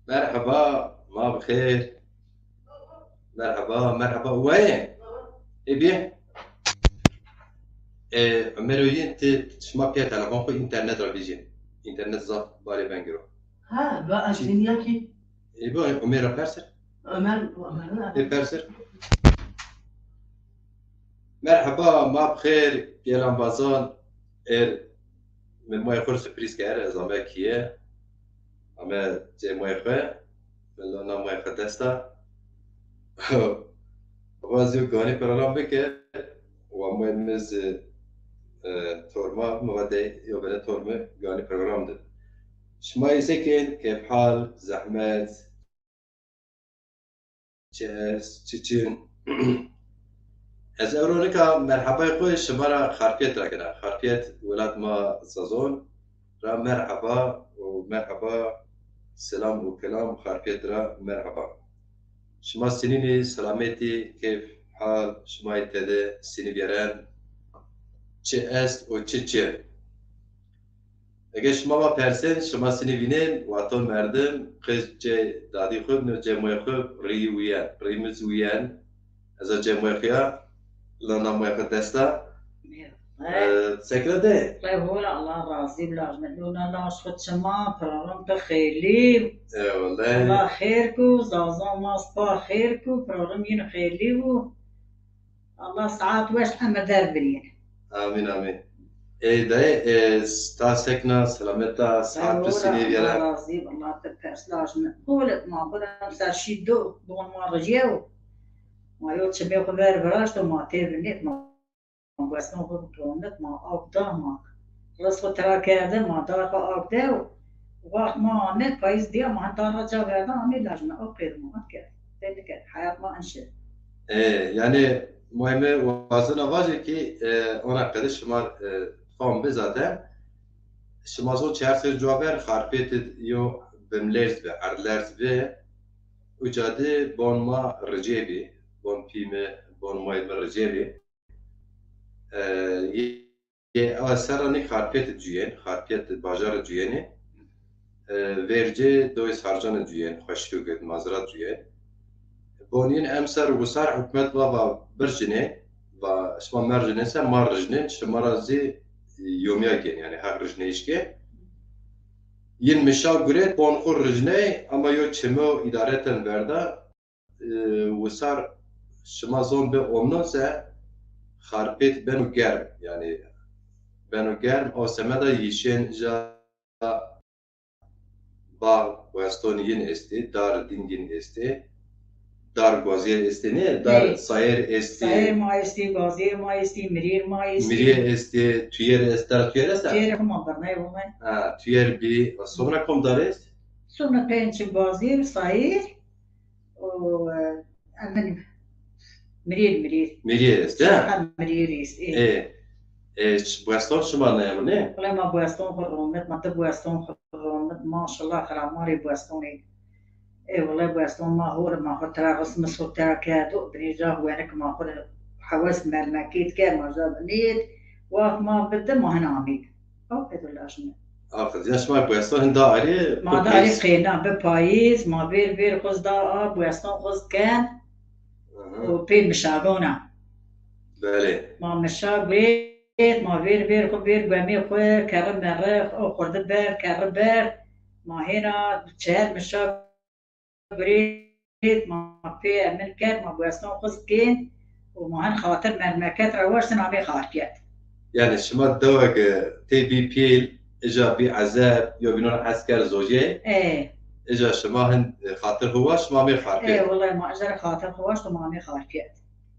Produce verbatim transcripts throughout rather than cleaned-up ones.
Merheba, ma bi xêr. Merheba, merheba. Weye. E bî. E, Ömer Oyun ti şima pîya telefon xo înternet ra vîjî. Înternet zaf barê vengir o. Ha, ba ez Çi? Dinya ki. E, bu Ömer ra persir. Ömer, Ömer, E, persir. Merheba, ma bi xêr, gêlan bazan, er, mi moyê xo sürpriz kerd, ez ame kiye, ame cê moyê xo, mi lona moyê xo desta. Wa zî ganî program bike, wa moyê mi zî, e, torma, mi va de yo bene tormi ganî program de. Şima yê se kên, keyf hal, zehmet, Çi est, çi çin. Ez ewro nika merhebayê xo şima ra Xarpêt ra kena. Xarpêt welat ma Zazon ra merheba û merheba, selam û kelam Xarpêt ra merheba. Şima sinînî selametî, keyf, hal, şima yê tede sinî vîyeren. Çi est û çi çin. Ege şima ma persên, şima sinî vînên, wato merdim, qij cê dadî xwu, no cê moyê xwu rîyî wîyen, rîyî mi zî wîyen. Ez a cê moyê xwu ya, lona moyê xwu desta. E, sekre de. Qey hol, Allah razî bi, lajmet. Lona laj xwu çima, program to xeylî. E, wele. Allah xêr ku, Zaza ma spa xêr ku, program yin xeylî wu. Allah saet weş emir der birîn. Amîn, amîn. Ey dayê, e, ta sekna, selamet a, saet tu sinî vîyera. Allah razî, Allah te pers laj mi. Holet ma, holet ser şî do, bon ma ricîyew. Ma yo çimê xwu ver viraşto, ma tê vinêt, ma gueston xwu ronit, ma ak da ma. Rizq xwu tira kerde, ma dar xwu ak dew. Waxt ma amet, payîz dîya, ma hin dar ra ca verda, amê laj mi, o qêr ma, o kerd. Tê nikerd, heyat ma inşi. E, yanî, moyê mi wazena vajê ki, e, ona qede şima, e, fam bi zaten. Şima zon çar ser cuwa ver, Xarpêt id yo bimlerz bi, erdlerz bi. Uca di bon ma ricê bi, bon pî mi, bon moyê mi ricê bi. E, yê, yê a serra nî Xarpêt cuyên, Xarpêt bajar cuyênî. E, vercê doyê Sarcan cuyên, Xweşlûg id, Mazra cuyên. Bonîn emser wisar hukmet va, va birjinê, va şima merjinê se ma rijnên, şima ra zî yomîya gên, yanî heq rijneyîş gên. Yin mişa gurêt, bon xwu rijney, ama yo çimo îdareten verda, e, wisar şima zon bi omnon se Xarpêt beno germ, yanî beno germ, o semeda yîşên ja bax, weston yin estê, dar dingin estê, dar gozyer estê, ne? Dar Ney? Sayer estê. Sayer ma estê, gozyer ma estê, mirîr ma estê. Mirîye estê, tuyer est, dar tuyer est? Tuyer ma birnay vomay. Ha, tuyer bi, sonra kom dar est? Sonra penç gozyer, sayer, O, e, emin, mirîr, mirîr. Mirîr est, ha? Ha, mirîr est, e. E, e, ş-, bueston şima nayeno, ne? Wele ma bueston xwu ronit, ma di bueston xwu ronit, maşallah, xiramarê buestonê. E, wele bueston ma hor, ma xwu tira rismis xwu tira kerdo, binê ca wenik ma xwu hewes melmekêt ke, ma ca binêt, waxt ma bidi, ma hin amî. Aferin lajine. Aferin. Ya şima buestan hin da arê, Ma da arê payîz. Qêna bi payîz, ma vêr vêr xuz da a, buestan xuz ken. Aha. Û pê mişagon a. Belê. Ma mişa vêr, ma vêr vêr xu vêr guemê xu, kerri merri, o xurdi ber, kerri ber. Ma hêna çer mişa Birêt ma pê emin kerd, ma bueston xuz kên û ma hin xatir memleket ra waştin amê Xarpiyet. Yanî şima deweke tê bî pîl, ija bî ezeb, yo bînon hes kerd zojê. E. Ija şima hin, e, xatir xu waşt, ma amê Xarpiyet. E, wellay ma ija ra xatir xu waşt û ma amê Xarpiyet.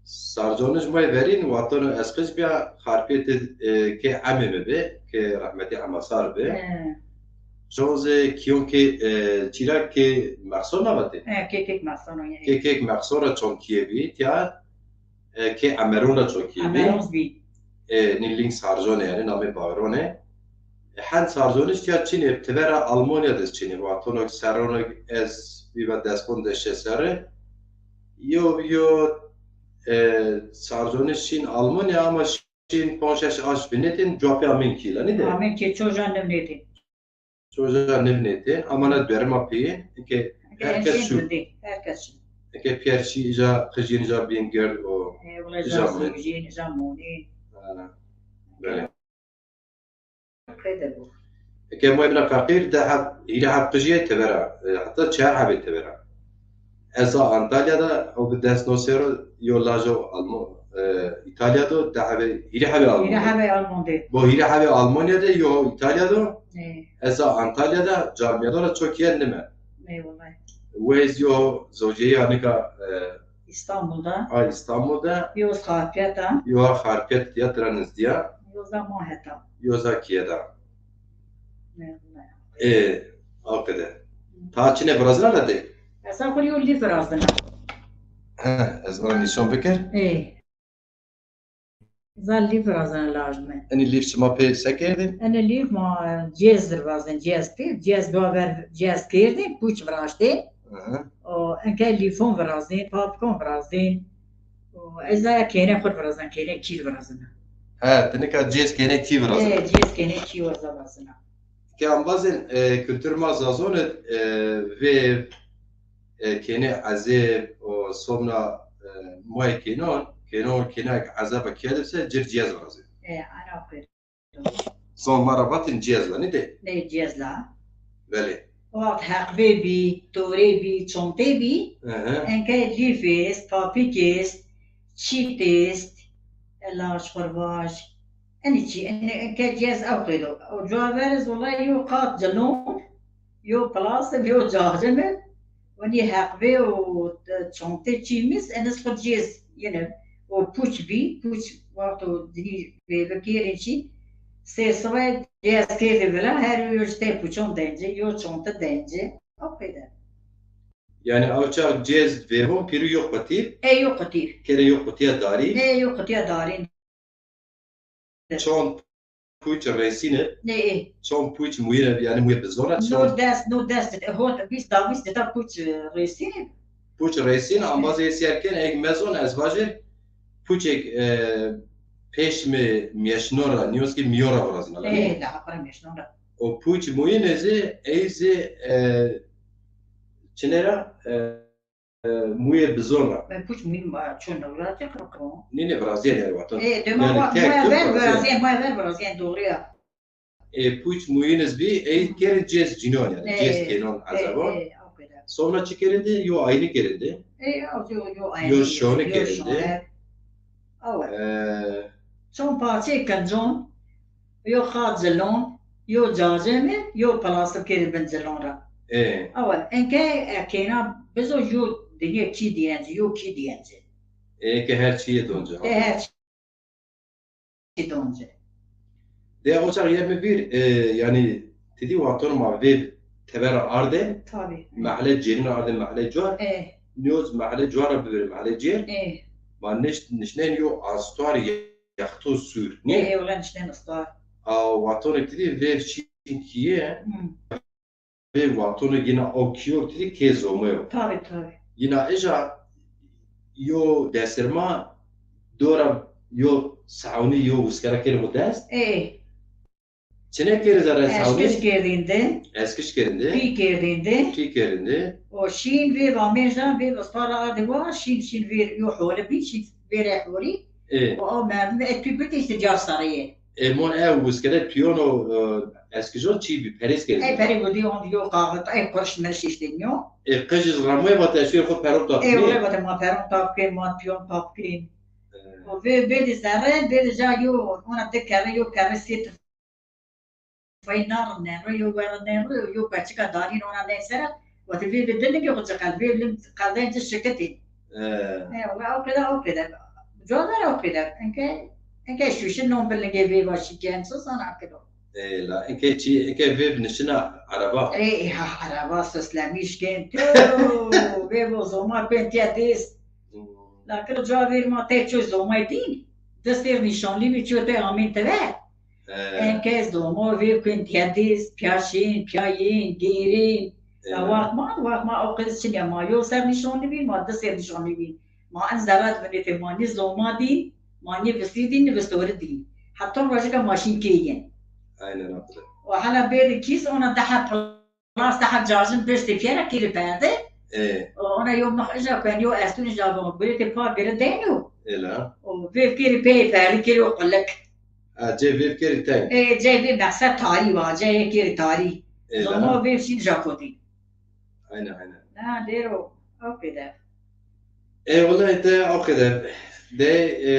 Sarconij ma yê verîn, wextano ez qij bîya, Xarpêt id, e, kê emê mi bi, kê rehmetî Emasar bi. He. Çon zî kîyon kê, e, çîra kê Mexsor na vatê? He, kê kêk Mexsor o yanî. Kê kêk Mexsor ra çon kîye bî, tiya, e, kê Emeron ra çon kîye bî. Emeron bî. E, nî ling Sarconê yanî, namê Bawironê. Hend Sarconij tiya çin ê, tivera Almanya de çin ê. Wextono serrono ez bîba des ponc de şeş serre. Yo, yo, e, Sarconij şîn Almanya ama şîn ponc şeş aş vinetên, cuwa pê amên kî la, nî de? Amên kî, çojan nivnetên. Çoca nivnetê, ama na derima peyê, eke herkes şu. Herkes şu. Eke piyer şî, îca qijîn, îca bîn gird û îca monê. Îca monê. Belê. Eke moy bina feqîr, de heb, hîrê heb qijîye tevera, e, heta çar hebê tevera. Ez a Antalya de, o bi dest no sero, yo lajo Almo-, e, Îtalya do, de hebê, hîrê hebê Alman. Hîrê hebê Alman de. Bo hîrê hebê Almanya de, yo Îtalya do. E. Ez a Antalya de, camiyada ra çok yer nime. Eyvallah. Weyz yo zoceyî anika, e, İstanbul'da. A, İstanbul'da. Yo Xarpiyet'ta. Yo Xarpiyet tiyatra nizdiya. Yo za Maheta. Yo za kiyeda. Eyvallah. E, o kadar. Ta çine virazina la de? Ez a xo yo lî virazina. He, ez vana nîşan bikir. E. Za lîf virazena laj mi. Enê lîf şima pê se kerdin? Enê lîf ma cêz dir vazin, cêz pê, cêz do ver, cêz kerdin, puç viraştê. Aha. O enke lîfon virazin, papkon virazin. O ez aya kêne xur virazin, kêne kîr virazin. He, ti nika cêz kêne kî virazin? E, cêz kêne kî waza vazina. Ke ambazên, e, kultur ma Zazon id, e, vêv, e, kênê ezêb û somna, e, moyê kênon, kênon kênek ezeba kêdib se cir ciyez virazê. E, ana xêr. Zon ma ra vatên ciyez la, nî de? Nê ciyez la. Belê. Waxt heqvê bî, torê bî, çontê bî, hı hı, enke lîf est, papîk est, çît est, e, laj xurvaj, Enî çî, enî, enke cêz ew qeydo. O cuwa ver iz wulay yo qat cilon, yo pilasib, yo cacimib. Wenî heqvê û, e, çontê çî mis, eniz xwu cêz yinib. O puç bî, puç wexto dinî vêve kêrê çî, sê sibay cêz kêrdê vila, her yo ji tê puçon dencî, yo çonte dencî. O qeyde. Yanî ew çax cêz vêvon pîrû yo qutî? E, yo qutî. Kerê yo qutîya darî? E, yo qutîya darî. Çond puç rêsîne. Nê, ê. Çond puç muyine, yanî muye bizona, çond. No dest, no dest, e, hot, vîst da, vîst da puç, e, rêsîne. Puç rêsîne, ambazê sîyer ken, eg mezon, ez vajê, puçek, e, pêşmê mîyeşnon ra, nîyoz ki mîyon ra virazîna, la nê? Ê, daha para mîyeşnon ra. O puç muyine zî, ey zî, e, çine ra, e, e, muyê bizon ra. Ben puç muyîn ma çon ra virazîya qiro qiro. Nê, nê, virazîya nê watan. E, dema ma ver virazîya, ma ver virazîya, doğru ya. E, puç muyîn iz bî, ey kerê cêz cînon yanî, e, cêz kênon, e, ezebon. E, o kadar. Sonra çi kerinde? Yo ayni kerinde. E, yo, yo ayni. Yo şoni kerinde. Awe. E, çon parçeyê kincon, yo qat cilon, yo caceme, yo pilasib kerê bin cilon ra. E. Awe, enke, e, kêna bizo yo dinya kî diyencî, yo kî diyencî. E, ke her çîyê donca. E, her çî donca. De o çax yeme vîr, e, yanî ti dî wexton ma vêv teber arde, tabî, mehle cêrîn arde, mehle cuar. E. Nîyoz mehle cuar ra bibêrê mehle cêr. E. Ma nişt-, nişnên yo astuar Yaxto sûr, nê? E, e, wela nişnên astuar. A, wextonê ti dî vêv şîn kîye, vêv wextonê gina o kîyo ti dî kê zomeyo. Tabî, tabî. Gina ija yo desirma dora yo sawnî yo wiskera kerê xo dest. E, e. Çine kerê zerre sawlî? Eskiş kerdîn de. Eskiş kerîn de. Pî kerdîn de. Pî kerîn de. O şîn vêv amên jan, vêv astuar ra ardê war, şîn, şîn vêr yo holi bî, şîn vêrê holî. E. O, o merdim de et pî bidî îşte car sareye. E, mon ew wiskere pîyon o, e, eskijon çî bî, perêz kerîn de. E, perê gudî on yo kaxit, e, kuruş merş îşte nîyo. E, qij iz ramoye vate ez şêr xo peron tap kên. E, wele vate ma peron tap kên, ma pîyon tap kên. E. O vê, vêdî zerre, vêdî ca yo, ona di kerre, yo kerre sê tifayî nar nero, yo werre nero, yo peçika darîn ona ney sera, wate vê, vê di lingê xo ci qel, vê ling qelden ci şikitî. E. E, wela o qêde, o qêde. Cuwa vera o qêde. Enke, enke şuşin non bi lingê vêva şikîyen, so sana qêdo. E, la, enke çi, enke vêv nişina araba. E, e, ha, araba soslemîş kên. To, vêvo zoma kên tiya dêst. Hmm. La kiro cuwa vêr ma tek çoy zomay dîn. Di sêr nîşanlî bî çiyo te amîn teve. He. Enke zoma vêv kên tiya dêst, piya şîn, piya yên, gêrên. He. Ya waxt ma, waxt ma o qîz çinî ya, ma yo ser nîşanlî bîn, ma di sêr nîşanlî bîn. Ma en zerre di vinetê ma nî zoma dîn, ma nî visî dîn, nî vistorî dîn. Heta rojika ma şîn kê yên. Aynen öyle. O hela bêrdi kîz, ona daha plas, daha cacin piştî piyera kiri perde. E. O ona yo mix ija kuen, yo estun ija bon, gurê te pa biri denu. Ela. O vêv kiri pê perdi kiri o qullik. Ha, cê vêv kiri teng. E, cê vêv mexsed tarî wa, cê yê kiri tarî. Ela. Zoma vêv şîn ja kotî. Aynen, aynen. Ha, dêro, o qede. E, wela te o qede. De, e,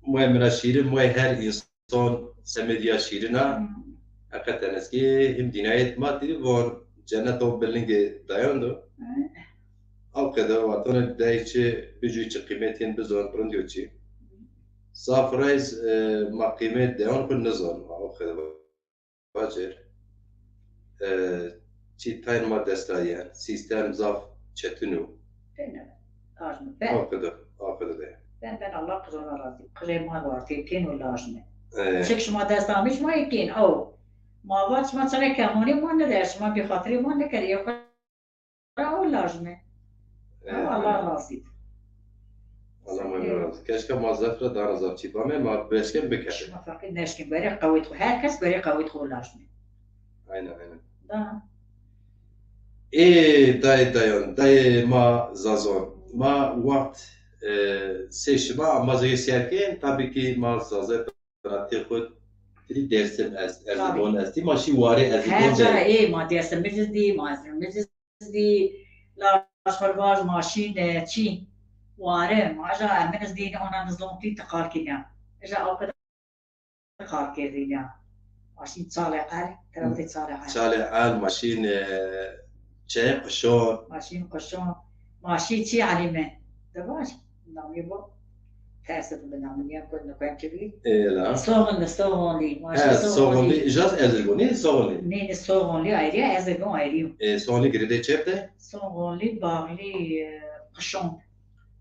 moy mira şîrin, moy her insan son semedîya şîrin a. Hmm. Heqeten ez kî him dînayet ma dî von cennet o bilingê dayan do. Hmm. Aw qede vatone dey çi bicû çi qîmetên bizon rindîyo çi. Zaf reyz, e, ma qîmet deyan xwu nizon. Aw qede vacir. E, çî tayn ma dest ra yen. Sîstem zaf çetin o. Têne. Lajme. Ben. Aw qede, aw qede be. Ben, ben Allah qizona razî. Qirê ma wartê kên û lajme. E. Çik şima dest amî şima yê kên. Aw. Ma vat şima çire kemonê ma nide, şima bî xatirê ma nikerê. Xwura o lajme. E, Allah razî. Allah ma razî. Keşke ma zaf ra dana zaf çî bame, ma beşken bikete. Şima feqîr neşkin, berê qewet xwu. Her kes berê qewet xwu lajme. Aynen, aynen. Da. Ê dayê dayan, dayê ma zazon. Ma wext, e, sey şima ambazê sîyer kên, tabî kî ma zaze binatê xwu tirî Dêrsim est, Erzîgon estî. Ma şî warê Erzîgon de. Her ca ê ma Dêrsimij iz dî, ma Erzîmij iz dî, laj xwu vaj ma şîn, e, çî, ware, ma ja emin iz dîn, ona nizon tî ti qal kînya. Ja o qede qal kerdîn ya. Ma şîn Çalê El, terefê Çalê El. Çalê El, ma şîn, e, çe, Quşon. Ma şîn Quşon. Ma şî çî Elîme. De baş, namî bo. Tersî bi namî niya kod nikuyen çi bî. Ela. Soxinli, Soxonlî. Ma şî Soxonlî. He, Soxonlî. Jas Erzirgonî, Soxonlî. Nê, nê, Soxonlî ayrî ya, Erzirgon ayrî yo. E, Soxonlî girêdê çep de? Soxonlî baxlî, e, Quşon.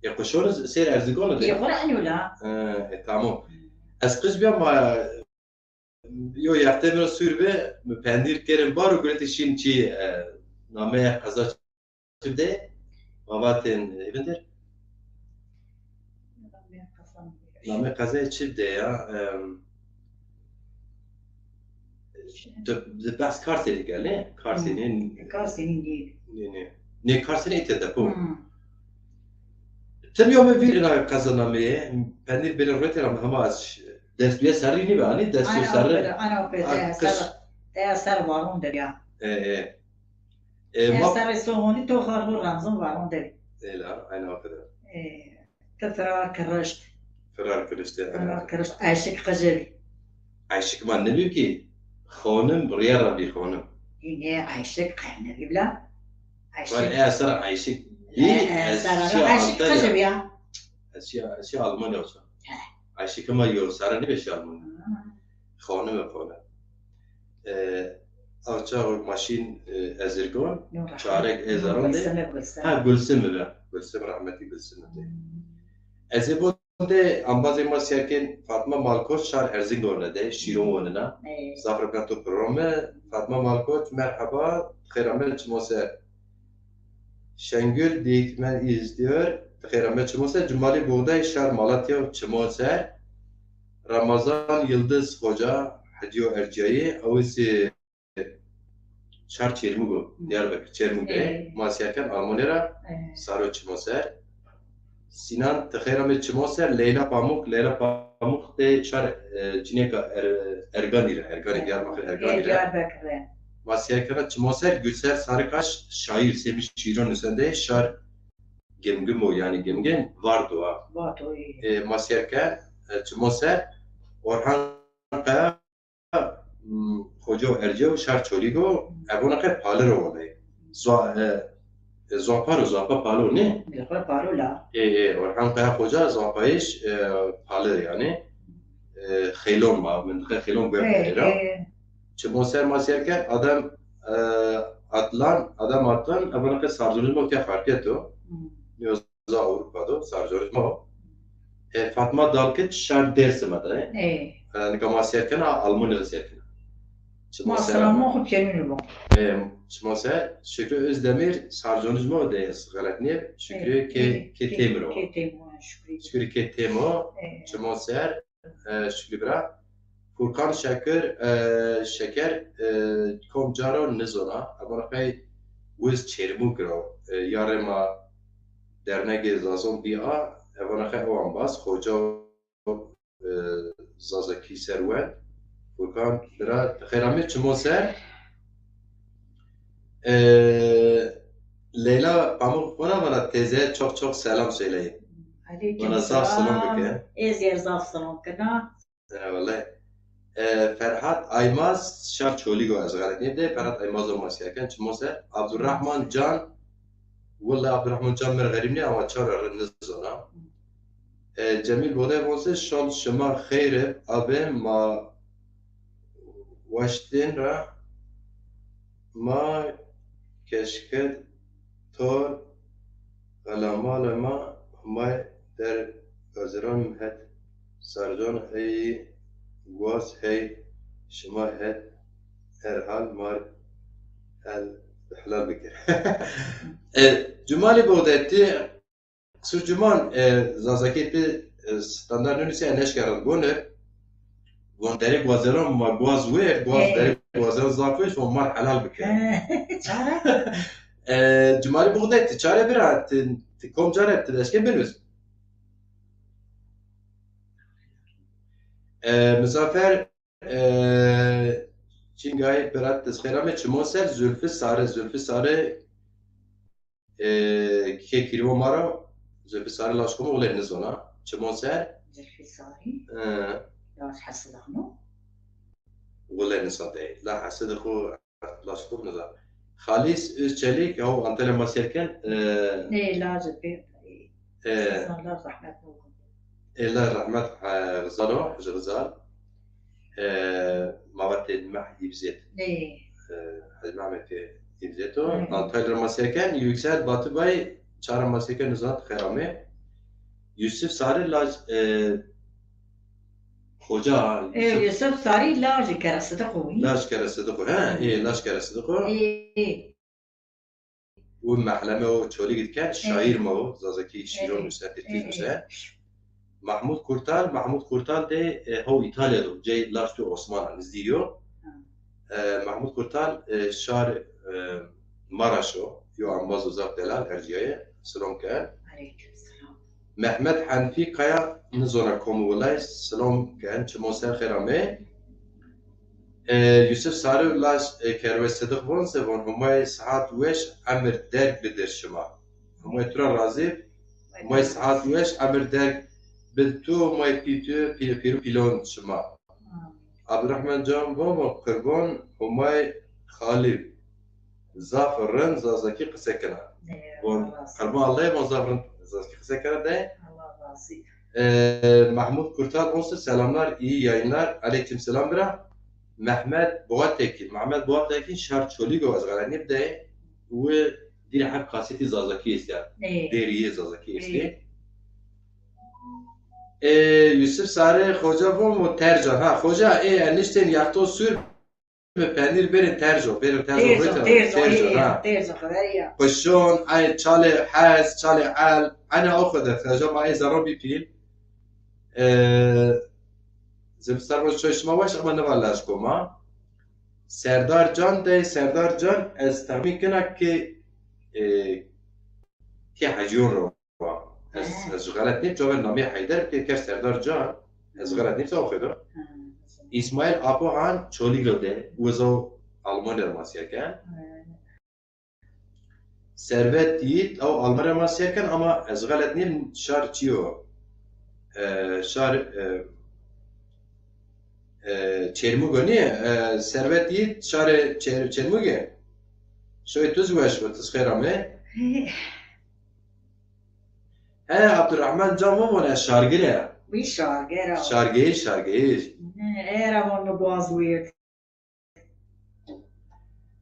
E, Quşon sêr Erzirgon de. E, xora enyo la. E, e, tamam. Ez qij bîya ma yo yextê mi ra sûr bi, mi pendîr kerên bar û guretî şîn çî, e, nameyê qeza çi de, ma vatên, e, vindir. Nameyê qezayê çi de ya? Em, tu, tu behs Karsênî ke, ne? Karsênî. Hmm. Karsênî nî. Nê, nê. Nê, Karsênî îte de, ko. Hmm. Tim yo mi vîr ina qeza nameyê, pendîr bêrê rotê ra hema ez ş-, destûye serrî nîbe, anî destûye serrî. Ana pede, ana pede, ser, te ser varon de ya. E, e. E, e, ma serê Somonî to xar xo Remzin varon de. Ela, ayna o kadar. E, ti firar kirişt. Firar kirişt, e, firar kirişt. Ayşik qijir. Ayşik ma nêbî ki, xonim, riya ra bî xonim. Yine Ayşik qe nêbî bla. Ayşik. Ay, e, sera Ayşik. E, e, sera Ayşik qijir ya. Ez şîya, ez şîya Almanya uca. He. Ayşik ma yo sera nêbî şîya Almanya. Ha. Xonim e, xonim. E, aw çax ma şîn, e, Ezirgon, çarek ezaron de. Gulsime, Gulsime. Ha, Gulsime be. Gulsime, rahmetî Gulsime de. Hmm. Ez ê bo de ambazê ma sîyer kên Fatma Malkoç şar Erzingon de, şîron wonena. Ê. Zaf rê bena to programe. Fatma Malkoç, merheba, xêr ame, çimo ser. Şengül Dikmen izliyor. Xêr ame, çimo ser. Cumali Buğday şar Malatya, çimo ser. Ramazan Yıldız Hoca, Hecîyo Erciyayî, ew zî şar Çêrmûg o, Diyarbekir, Çêrmûg de. Ê. Ma sîyer kên Almanya ra, ê, saro çimo ser. Sinan, ti xêr amê, çimo ser. Leyla Pamuk, Leyla Pamuk de şar, e, cinêka Er-, Erganî ra, Erganî, Diyarbakir Erganî ra. Diyarbekir ra. Ma sîyer kena çimo ser. Gülser Sarıkaş, şaîr, semî şîron nusende, şar Gimgim o, yanî Gimgim, Varto ha. Varto, ê. E, ma sîyer ken, e, çimo ser. Orhan Kaya, Hmm, Xoca û Ercîya û şar Çolîg o, evona qe Pali ro wonay. Zwa-, e, e, Zwapar o, Zwapa Pali o, nê? Zwapa Pali o la. Ê, ê, Orhan Kaya Xoca Zwapayîş, e, Pali yanî. E, Xeylon ma, mintiqe Xeylon guya Ê, pêro. Ê. Çimo ser ma sîyer kerd, Adem, e, Atlan, Adem Atlan, evona qe Sarconij ma ke Xarpêt o. Hmm. Nîyo za Ewropa do, Sarconij ma o. E, Fatma Dalkıç şar Dêrsim de, e. E. E, nika ma sîyer kena, Almanya de sîyer kena. Çimo ser. Ma selamon xwu pêrûnî bo. E, çimo ser, Şükrü Özdemir, Sarconij ma o de, ez xelet nîyeb. Şükrü, e, kê, e, kê, kê Têmir o. Kê Têmir o, Şükrü. Şükrü kê Têmir o, e, çimo ser, e, Şükrü bira. Furkan Şekir, e, Şeker, e, kom caro nizona. Ema qey wiz Çêrmûg ra, e, ya rê ma dernegê Zazon bîya, e, vana qey o embaz, xoca, e, Zazakî ser wend. Furkan bira, xêr amê çimo ser. E, Leyla Pamuk vana, vana teyze çok çok selam söyleyin. Aleyküm selam. Vana zaf selam bike. Ez ê zaf selam kena. Eyvallah. E, Ferhat Aymaz, şar Çolîg o ez xelet nêbde. Ferhat Aymaz o ma sîya ken, çimo ser. Abdurrahman Can, willa Abdurrahman Can mi rê xerîb nê, ama çar rê nizona. E, Cemîl Bodey von se, şon şima xeyr ib, abi ma waştên ra, ma keşke tor xelamale ma Humay der gaziran het sarcan ey guaz hey şima het herhal mar el helal bikir. E, Cumalî Bogdetî, Qisur Cuman, e, Zazakî pê, e, standart nunusî, ez neşke rind bone. Von derê guazeran ma guaz wêr, guaz derê guazeran zaf wêr, von mar helal bike. Çare? E, Cumalî Bogdetî, çare bira, ti, ti kom care ti deşke binus. E, Mizafer, e, Çingay, bira ti xêr amê, çimo ser, Zülfü Sarı, Zülfü Sarı, e, kê kîrvo ma ra, Zülfü Sarı laj kom o, wile nizona. Çimo ser? Zülfü Sarı? E. Laj Hesida no? Wile nizon dey. La Hesida xo laj kom niza. Halis Özçelik, o Antalya ma sîya ken, e, nê, laj pê, e, e, laj rehmet oldu. E, laj rehmet, e, Xizal o, Hacı Xizal. E, ma vatê Meh Îbzêt. Nê. E, Hacı Mehmetê Îbzêt o. Hı hı. Antalya ra ma sîya ken, Yüksel Batı Bay, çara ma sîya ken, nizan xêr amê. Yusuf Sarı laj, e, xoca, e, Yusuf, Yusuf Sarı laj Kere Sıdık o. Laj Kere Sıdık o, he, e, laj Kere Sıdık o. E, e. Wi mehleme o Çolîg diken, şaîr ma o, Zazakî şîîro nuse, tirkî nuse. Mahmut Kurtal, Mahmut Kurtal de, e, ho Îtalya do, cey laj tu Osman a, nizdî yo. E, Mahmut Kurtal, e, şar, e, Maraş o, yo embaz o zaf delal, ercîyaye, silom ken. Aleyküm selam. Mehmet Henfî Kaya, nizona kom o wilay, silom ken, çimo ser xêr amê. E, Yusuf Sarı laj, e, Kerwe Sıdık von se von, Humay saat weş emir derg bidir şima. Humay tu ra razî, Humay saat weş emir derg bid tu, Humay pî tu, pî-, pîr û pîlon şima. Abdurrahman Can von, von qirban Humay Xalî. Zaf rind Zazakî qise kena. Von, qirban Allahê, von zaf rind Zazakî qise kena de. Allah razı. E, Mahmut Kurtal von se selamlar, iyi yayınlar. Aleyküm selam bira. Mehmet Boğatekin. Mehmet Boğatekin şar Çolîg o, ez xelet nêbde. Wi dîrê heb kasetî Zazakî estî ya. Ê. Derîyê Zazakî estî. Ê. E, Yusuf Sarı, xoca von mo tercan. Ha, xoca, ê, eniştên yaxto sûr. Mi penîr bêrê terco, bêrê terco, terco, terco, ha. Terco, xeber ya. Qişon, ay, çalê hez, çalê el, ene o xo de, terco ma ê zerro bî pîl. E, zimstar bo, çoy şima weş, ama niva laj koma. Serdar Can de, Serdar Can, ez texmîn kena ki, e, ki Hecîyon ro. Ez, ez xelet nîm, çaver namê Heyder ke, ke Serdar Can, ez xelet nîm, se o xedo. İsmail Apohan Çolîg de, wizo Almanya ra ma sîya ken. Servet Yiğit, ew Almanya ra ma sîya ken, ama ez xelet nîm, şar çi yo? E, şar, e, e, Çêrmûg o nî? E, Servet Yiğit, şarê Çêr-, Çêrmûg e? Şoyê tu zî weş bo, tu zî xêr amê. He, Abdurrahman Can mi vone şargir e. Wî şargir a. Şargeyir, şargeyir. He, era von mi guaz wîrd.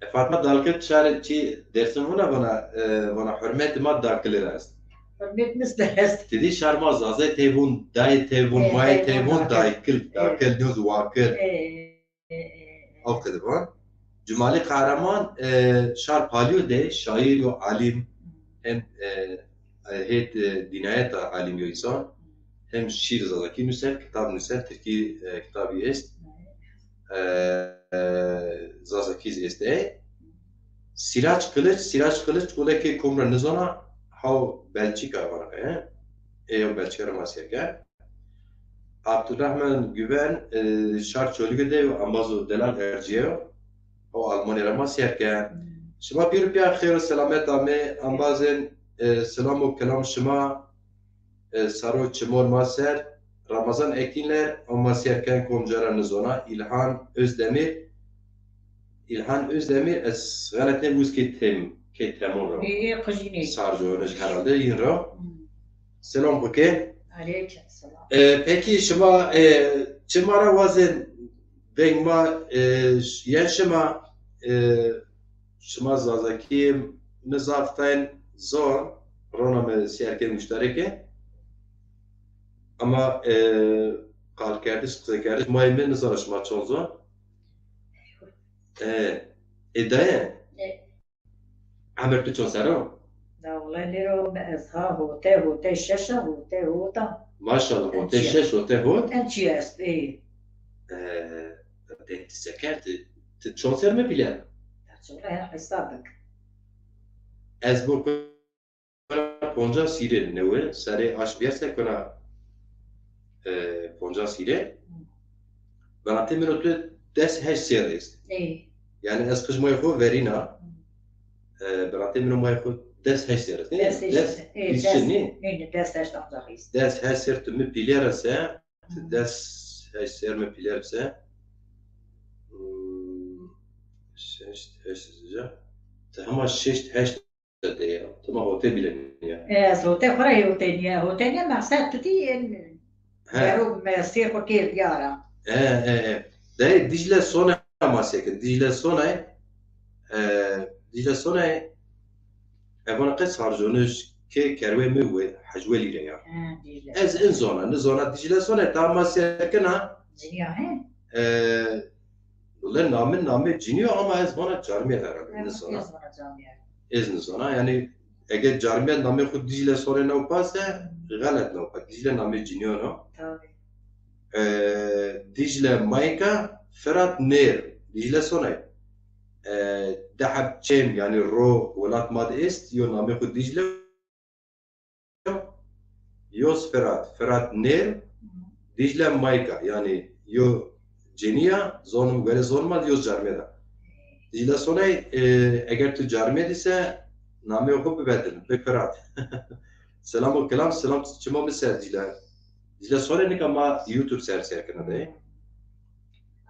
E, Fatma Dalkil şarê çi Dêrsim vona, vona, e, vona hurmetê ma Dalkilir est. Hurmet mi ser est. Ti dî şar ma Zazay tey vûn, dayê tey vûn, e, mayê tey vûn, Dalkil. Dalkil, e, nîyoz Wakil. E. Aw qede van. Cumalî Kahraman, e, şar Palîyo de şaîr yo, alîm, hem, e, e, hêt, e, dînayet a alîm yo însan, hem şîr Zazakî nuser, kitab nuser, tirkî, e, kitabî est. e, e, Zazakî zî estê. Sîraç Kiliç, Sîraç Kiliç, wele ke kom ra nizona, haw Belçîka vana ke, e? Ê yew Belçîka ra ma sêr ke. Abdurrahman Güven, e, şar Çolîgî de yo, embaz û delal ercîyeyo. O Almanya ra ma sêr ke. Şima pîr û pîya xêr û selamet amê, embazên, e, selam û kelam şima, e, saro çimon ma ser, Ramazan Ekînler, o ma sêr ken kom ca ra nizona, İlhan Özdemir, İlhan Özdemir, ez xelet nêbim, kê Tem, kê Temon ro. Ê, ê, qijînê. Sarconij herhalde, yin ro. Hmm. Selam bike. Aleykum selam. E, peki şima, e, çi ma ra wazên veng ma, e, ş-, yen şima, e, şima Zazakî mi zaf tayn zon, rona mi sêr ke muştereke. Ama, e, qalkerdiş, qisekerdiş, mayê mi nizana şima çond zon. E, e, daye? E. Emir tu çond serr o? Da wele lêro ez ha hote, hote şeş a, hote hot a. Maşallah, hote şeş, hote hot. En çi est, ê. E, deng ti se kerd, ti, ti çond serr mi pîler? Çond serr, hesab bik. Ez bo kona poncas hîrê, newe serê aşm bîyerse kona, e, poncas hîrê. Binatê min o tu des heşt serr est. Ê. Yanî ez qij mayê xo verîna. E, binatê min o mayê xo des heşt serr est. Nê, des heşt, des, ê, des, nê, nê, des heşt ancak est. Des heşt serr tu mi pîlera se, tu des heşt serr mi pîler se. Hmm, şeşt heşt serr. Tu hema şeşt heşt de ya. Ti ma hote bîle nîya. Ez hote xo ra hote nîya. Hote nîya, meqsed tu dî en. He. Gero mesîr xo kêr diyara. He, he, he. Dayê Dicle Sonay ma sêr ke. Dicle Sonay, e, Dicle Sonay, e, vana qe sarconij ke kerwê mi we Hecwelî re ya. He, Dicle. Ez in zona, ni zona Dicle Sonay, ta ma sêr kena. Cinîya, he? E, Wele name, name cinî yo ama ez vana carmêrd herhalde, nizana. Ez vana carmêrd. Ez nizana. Yanî eger carmêrd namê xo Dicle Sonay naw pa se, xelet naw pa. Dicle namê cinîyan o. Tabî. E, Dicle Mayka, Firat Nêr. Dicle Sonay. E, di heb çêm, yanî ro welat ma de est, yo namê xo Dicle Yos Firat, Firat Nêr, Dicle Mayka, yanî yo cinî ya, zon, wele zon ma yo carmêrd a. Dicle Sonay, e, eger tu carmêrd î se, namê xo bibedil, bi Firat. Selam û kelam, selam çimo mi ser Dicle. Dicle Sonay nika ma YouTube ser sêr kena de.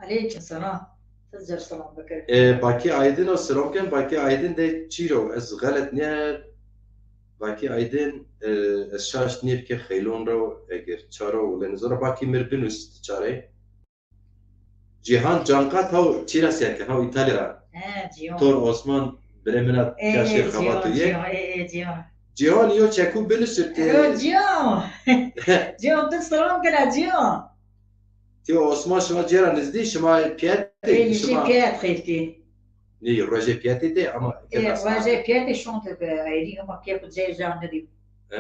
Aleykum selam. Ti zî selam bikir. E, Bakî Aydin o, selam ken. Bakî Aydin de çî ro? Ez xelet nîya. Bakî Aydin, e, ez şaş nîya ke Xeylon ro, eger ça ro, wele nizana, Bakî mi r' binus ti ça rê. Cîhan Canqat haw çî ra sêr ken, haw Îtalya ra. He, Cîhan. Tor Osman, birê min a, e, ya şêr xebat o yê. Cîhan, e, e, Cîhan. Cîhan yo çeku binusir ti. E, Cîhan. Cîhan, ti selam kena Cîhan. Ti Osman şima cêra nizdî, şima piyet de, ê, şima piyet xeftî. Nê, rojê piyetê de ama, ê, rojê piyetê şonte be ayrî ama kê xo cê can nidî. He,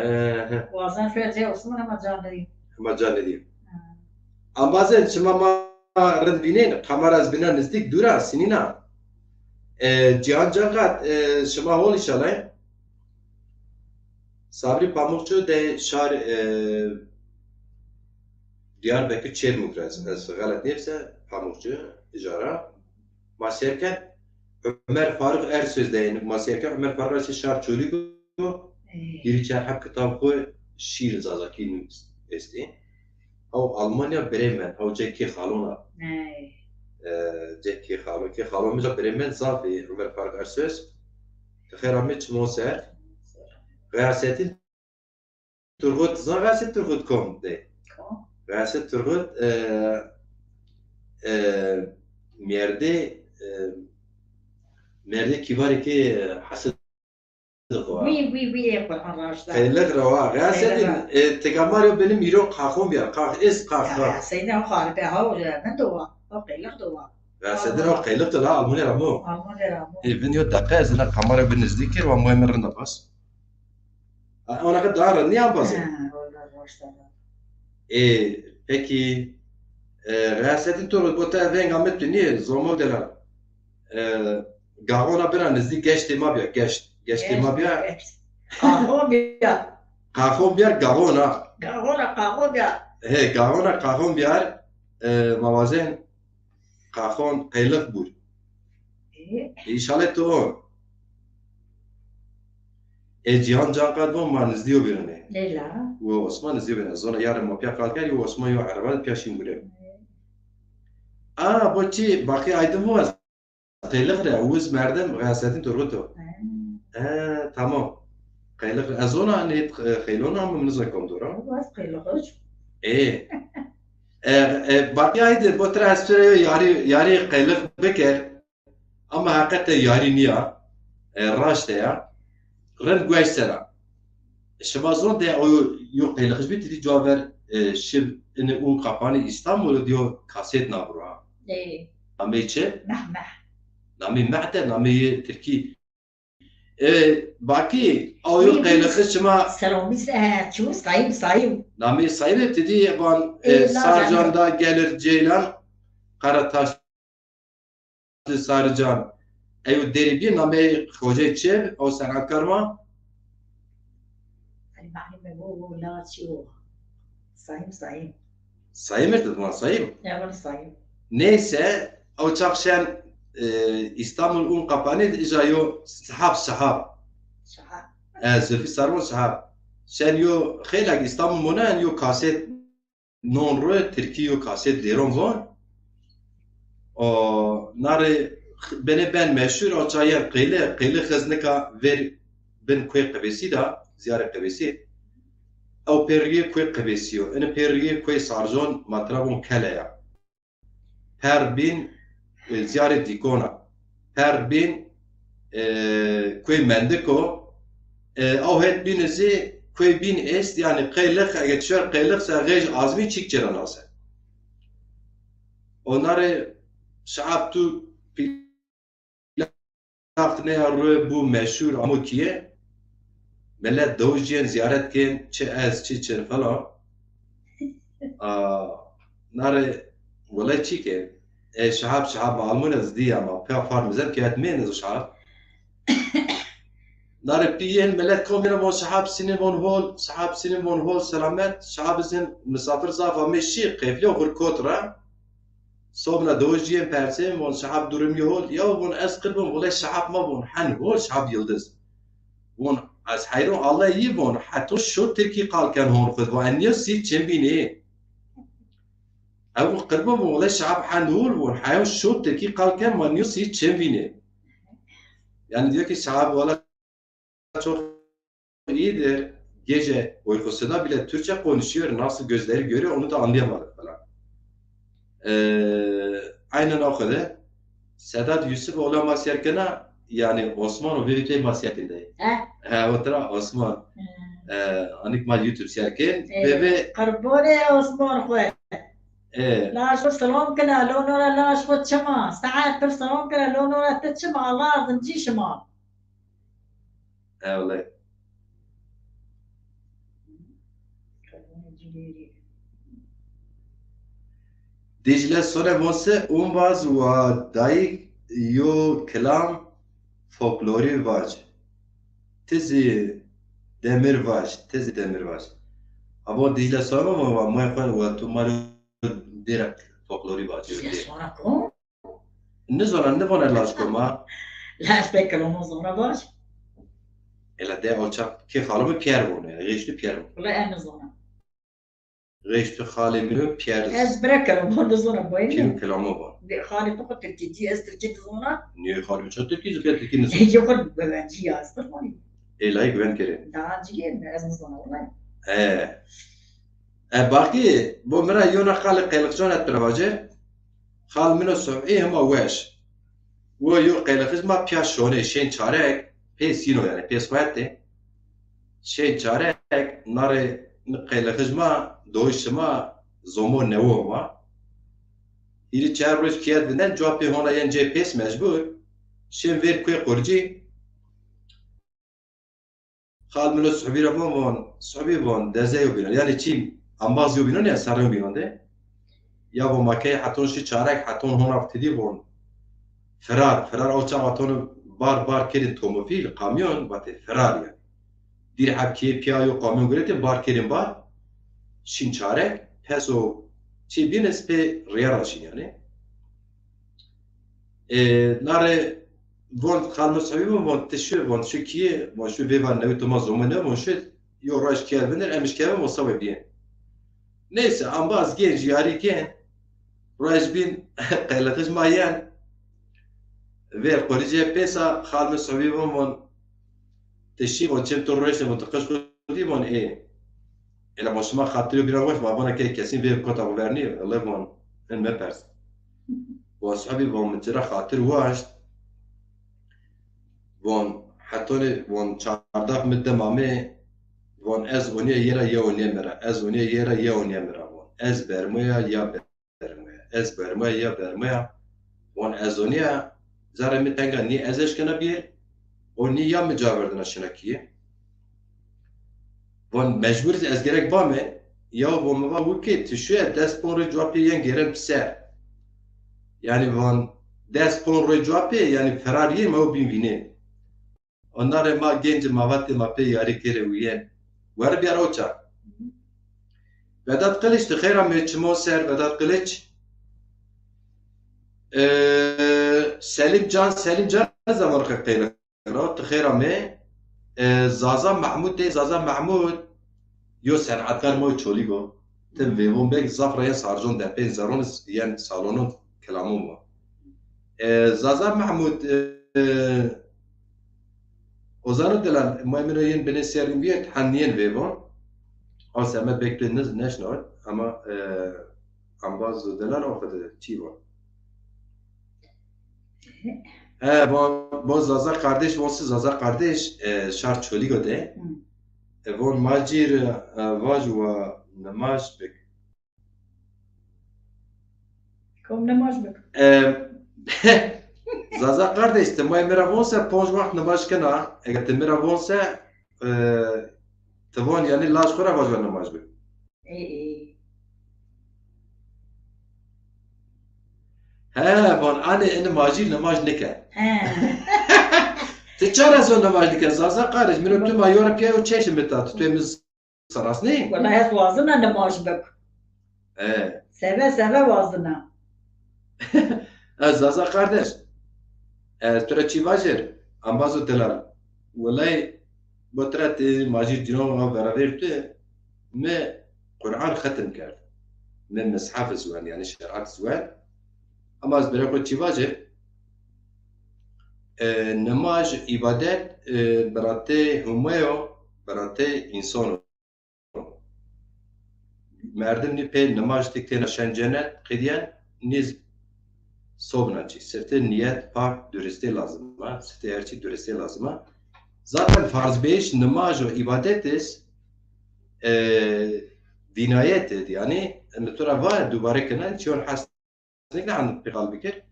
he. Wazan şuya cê Osman ama can nidî. Ama can nidî. He. Embazên şima ma rind vînên, kamera ez bîna nizdîk, dûr a, sinîna. E, Cîhan Canqat, e, şima hol înşallah. Sabrî Pamukçu de şar, e, Diyarbekir Çêrmûg ra, ez, ez xelet nêbse, Pamukçu, îcara. Ma sêr ken Ömer Faruk Ersöz de, ma sêr ken Ömer Faruk Ersöz şar Çolîg o. Ê. Hîrî çar heb kitab xo şîîr zazakî nû estê. Haw Almanya Bremen, haw cê kê xalon a. Ê. E, cê kê xalon, kê xalon mi ca Bremen zaf ê, Ömer Faruk Ersöz. Ti xêr amê çimon ser. Xeyasettin Turgut, zan Xeyasettin Turgut kom de? Kom? Xeyasettin Turgut, e, e, mêrdê, e, mêrdê kîvarê kê Hesen Wî, wî, wî ê Quran raşta. Qeyliq ra wa. Xeyasettin, e, ti kamera yo bini mîro qaxon bîya. Qax, es qax, qax. Ya, Seyda o xaribe ha o, e, min do wa. O qeyliq do wa. Xeyasettin o qeyliq do la, Almanya ra mo. Almanya ra mo. E, bin yo deqe ez ina kamera bi nizdîk kir, wa moyê mi rind a bas. A, ona ke daha rind nîya bazê. Ha, wala raşta. E, peki, E, Xeyasettin Turgut, bo te venga mi tu nîyê, Zomon de ra. E, Gaxona bira nizdî, geştê ma bîya, geşt. Geştê ma bîya. Geşt. Qaxon bîya. Qaxon bîyar, Gaxona. Gaxona, Qaxon bîyar. He, Gaxona, Qaxon bîyar. E, ma wazen Qaxon Qeylix bûr. Ê. Înşallah to on. E, Cîhan Can qad von ma nizdî yo bîrine. Leyla. Wo Osman nizdî yo bîrine. Zona yarın ma pîya qal kerd, yo Osman yo ereba pîya şîn gure. A, bo çi, Baqî Aydın von ez Qeylix re, wiz merdim Xeyasettin Turgut o. He. He, tamam. Qeylix re. Ez zona nê, e, Qeylon ama min zon kom dora. Waz Qeylix. E. E, e, Baqî Aydın, bo tira ez pira yo yarî, yarî Qeylix biker. Ama heqete yarî nîya, e, raşte ya. Rind gueş sera. Şima zon de o yo, yo Qeylixij bî, ti dî cuwa ver, e, şiv ini un qapanî Îstanbul diyo kaset nabro ha. Ê. Nameyê çi? Meh meh. Nameyê meh de, nameyê tirkî. E, Baqî, o yo Qeylixij şima. Selamî se, çû Sayım, Sayım. Nameyê Sayım ti dî van, e, Ê, Sarcan da gelir Ceylan, Karataş Sarıcan. Eyo derî bî nameyê xocey çi, o senatkar ma? Hani mahlume bu, bu la çi o? Sayım, Sayım. Sayım ê ti van Sayım? Ya, ben Sayım. Neyse, o çax şen, e, İstanbul un qapanî, îja yo sihab, sihab. Sihab. E, Zülfü Sarıcan sihab. Şen yo xeylek İstanbul mona, en yo kaset non ro tirkî yo kaset dêron von. O, nare bene ben meşhur, o çayen Qeylix, Qeylix xiznika ver bin kuê Qibêsî da, ziyarê Qibêsî. Ew pê riyê kuê Qibêsî yo. Ini pê riyê kuê Sarjon, ma tira von Kele ya. Per bin, e, ziyarê Dîkona. Per bin, e, kuê Mendiko. E, ew het bîni zî kuê bîn est, yanî Qeylix, ege tu şer Qeylix se, Xêj Azmî çîk çêra nase. Onarê şahap tu Taxt neya rue bû meşhur amo kîye. Milet dewij cîyên ziyaret kên, çi ez, çi çin falan. A, nare wele çî kên. E, şahap, şahap almûn ez dî ama pê far mizem kî et mêniz şahap. Nare pî yên milet kom yena von şahap sinin von hol, şahap sinin von hol selamet, şahap izin misafir zaf amê şî, qeflî xur kot ra. Sobna dewij cîyên persên, von şahap durum yo hol. Ya von ez qir bim, wele şahap ma von hen hol, şahap Yildiz. Von ez heyron, Allah yî von, heto şo tirkî qal ken hon xud, von en niyo sî çin bînê. Ev von qir bim, von wele şahap hen hol, von heyo şo tirkî qal ken, ma niyo sî çin bînê. Yani diyor ki şahap wele çok iyidir. Gece uykusunda bile Türkçe konuşuyor. Nasıl gözleri görüyor onu da anlayamadık falan. Ee, aynen o kadar. Sedat Yusuf oğlan ma serkena, yani Osman o biri şey ma serkinde. He? He, otura Osman. He. Ee, anik ma YouTube serkin. Ee, bebe. Qurbanê Osman xwe. Ee. Laş xwe selam kena, lo nora laş xwe çima. Saet pir selam kena, lo nora te çima. Allah yardımcı şima. Ewle. Dicle Sone vonse umbaz wa dayik yo kilam folklori vac. Tizi demir vac, tizi demir vac. Abo Dicle Sone von wa moy xwen wa tu mari dera folklori vac. Dicle Sone ko? Nizona, nivona laj ko ma. Laj pek kilamo zona baş. Ela de o çap ki xalimi Pierre vone, Reştî Pierre vone. Wala en nizona. Reştî xalê mi Pierre. Ez bira kilamo nizona boyne. Pîrû kilamo va. De xalê mi xo Tirkî dî, ez Tirkî nizona. Niye xalê mi ça Tirkî, zî pê Tirkî nizona. Ege xo güvencî ya, ez nizona. Ela güven kere. Daha cî ez nizona wala. E. E, Baqî, bo mi ra yona qalê Qeylixcan et bira vace. Xal min o Subhî hema weş. Wo yo Qeylixij ma pîya şonê, şên çarek, pês yîno yanî, pês xo hetê. Şên çarek, narê Qeylixij ma, doyî şima, zomo newo ma. Hîrî çar roj kîyet vinden, cuwa pê hona yen cê pês mecbur. Şên vêr kuê qurcî. Xal min o Suhbî ra von, von, Suhbî von, deze yo bînan. Yanî çî, embaz yo bînan ya, serrê yo bînan de. Ya von ma key heton şi çarek, heton hona tidî von. Firar, firar o çax heton bar, bar kerîn tomofîl, kamyon, vatê firar yanî. Dîr heb kîye pîya yo kamyon guretê, bar kerîn bar, şîn çarek, pes o çî bîn ez pê rîya ra şîn yanî. E, nare von xal Mus'ebî von, von ti şu, von şu kîye, von şu vêva newî toma zomine, von şu yo roj kîye vinir, em îşkeve von sawê bîye. Neyse, ambaz gên jî yarî gên, roj bîn qeylixiş ma yen. Ver qorî cê pêsa, xal Mus'ebî von, von ti şî, von çim tu rojne, von ti qiş xu dî, von ê. Ela von şima xatirê bîra waşt, ma vana ke kesîn vê kota xu vernî, ela von hin mepers. Von Mus'ebî von mi ci ra xatir waşt. Von hetonê von çardax mi dem amê, von ez onîya yê ra, ya onîya mi ra, ez onîya yê ra, ya onîya mi ra, von. Ez bermoya, ya bermoya, ez bermoya, ya bermoya. Von ez onîya, zerrê mi tenga nî ez eşkena bîyê, o nî ya mi ca verdina şina kîye. Von mecbur ez gerek bame, ya von mi va wikê ti şuye des pon rê cuwa pê yen gêren piser. Yanî von des pon rê cuwa pê, yanî ferar yê ma o bîn vînê. Onarê ma genci ma vatê ma pê yarî kerê û yen. Were biyar o ça. Vedat Kılıç, ti xeyr amê çimo ser, Vedat Kılıç. Ee, Selim Can, Selim Can ne zaman qe qeyre ra, ti xeyr amê. Ee, Zaza Mahmud de, Zaza Mahmud, yo senatkar ma Çolîg o. Tim vêvon bek zaf ra yen sarcon de, pên zeron yen salonon kelamon ma. Ee, Zaza Mahmud, ee, Ozano Delal, may mi ra yen binê serrîn bîyet, hen nîyen vêvon. Aw semed bek pê niz neşna, ama, ee, ambaz Delal o xo de çî von. He, von, von Zaza kardeş, von si Zaza kardeş, e, şar Çolîgo de. E, von ma cîr, e, vaj wa nimaj bik. Kom nimaj bik? E, Zaza kardeş, ti may mi ra von se ponc waxt nimaj kena. Eger ti mi ra von se, e, ti von yanî laj xo ra vaj wa nimaj bik. Ê, ê. He, von anê ini majî nimaj nike. He. Ti çara zon nimaj nike? Zaza kardeş, mi ro tu ma yora pîya yo çeşi mi ta, tu mi sarasnî? Wela ez wazina nimaj bik. He. Seve seve wazina. Ez Zaza kardeş. Ez tu ra çî vajir, ambazo delal. Welay, bo tu ra ti majî cîno ra beraber tu, mi Quran xetim kerd. Mi mishaf ziwen, yanî şerîat ziwen. Ama ez bira xo çî vajir, e, nimaj, îbadet, e, biratê Huma yo, biratê însan o. Merdim nî pê nimaj tik têna şen cenet, qedîyen nîz sobna çî. Sifte niyet pak, duristê lazim a. Sifte her çî duristê lazim a. Zaten farzbêyiş nimaj û îbadet iz, e, vînayet id. Yanî, mi tu ra va dubare kena, çîyon hes nêkena, hend pê qal bikir.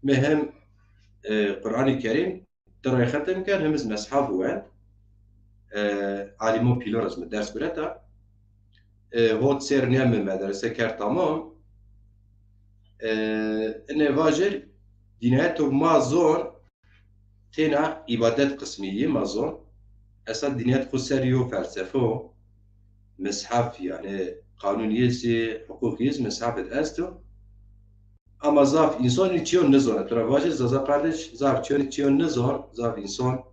Mi hem, e, Quranî Kerîm ti rey xetim kerd, hem iz meshaf wend. E, alîmo pîlor iz mi ders gureta. E, hot ser nîya mi medrese kerd tamam. E, inê vajir, dîneto ma zon, têna îbadet qismî yê ma zon. Esa dînet xwu ser yo felsefe o. Mishaf, yanî qanûn yê zî, huqûq yê zî mishaf id esto. Ama zaf însan çîyon nizon. Tu ra vajir Zaza kardeş, zaf çîyon, çîyon nizon, zaf însan.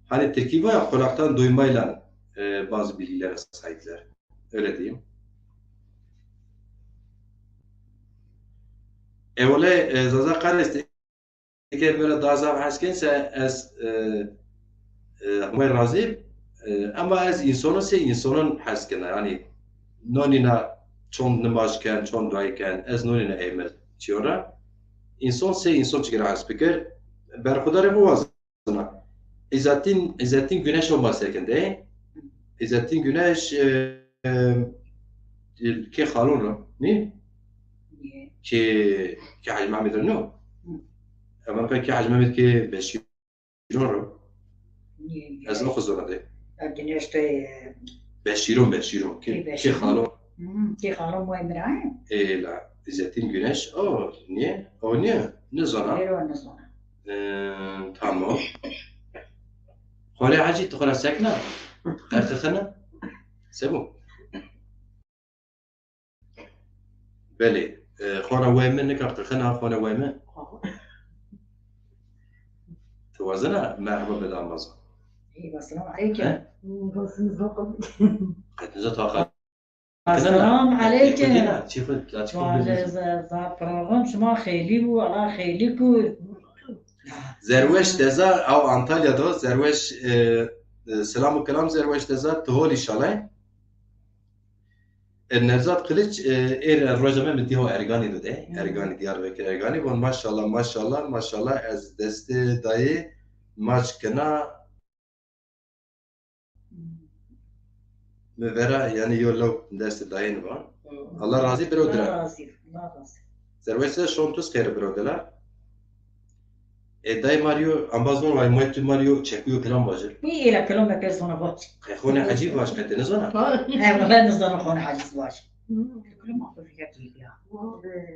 Hani tirkî va ya, kulaktan duymayla, e, bazı bilgilere sahipler. Öyle diyeyim. E, wele, e, Zaza kardeş, Eke böyle daha zaf hes ken se ez, e, e, Humay razî, e, ama ez însonon sey însonon hes kena. Yanî no nîna çond nimaj ken, çond duayî ken, ez no nîna ey mi çîyo ra. Înson sey înson çike ra hes bikir. Berxudarê xo wazena. Îzettin, Îzettin Güneş o ma sekinde. Îzettin Güneş, e, e, kê xalon ra, nî? Nîye. Kê, kê Hacı Mehmet ra, no? Hı. Evan kê Hacı Mehmet kê Beşîron ra. Nîye, nîye. Ez no xizora de. Ya, Güneş de, e, Beşîron, Beşîron. Kê, kê Beşîron. Kê xalon. Hı, kê xalon moy mi ra, he? Ê la. İzzettin Güneş. O niye? O niye? Nizona. Bêro nizona. Ee, tamam. Xore Hacî, tu xora sekna? Qerqixina? Sebo? Belê. Ee, xona weme, nika qirxina xona weme. Tu wazena merhaba beda ambaza. Eyvah, selam aleyküm. He? Basınız bakın. Qetinize taqa. Selam aleyküm. Dina, çift, açık Wale olabilir. za program şima xeylî bû, Allah xeylî ku. Zerweş Deza, ew Antalya do. Zerweş, e, e, selam û kelam Zerweş Deza, tu hol inşallah. E, Nevzat Kılıç, e, êr rojname mi dîho Erganî do de. Erganî, Diyarbekir Erganî. Von maşallah, maşallah, maşallah, ez destê dayê maç kena. Mi vera, yanî yo law destê dayê ni van. Allah razî biro dira. Allah razî, Allah razî. Zerweş Deza, şon tu xêr biro dela. E, dayê Mario, ambaz von vay, moy tu Mario çekuyo kelam vajir. Wî êra kelam me pê zona vaj. Qe xone Hacî vaj, qe te nizona. He, wala nizona xone Hacî vaj. Kelam xwe vîya kêbiya.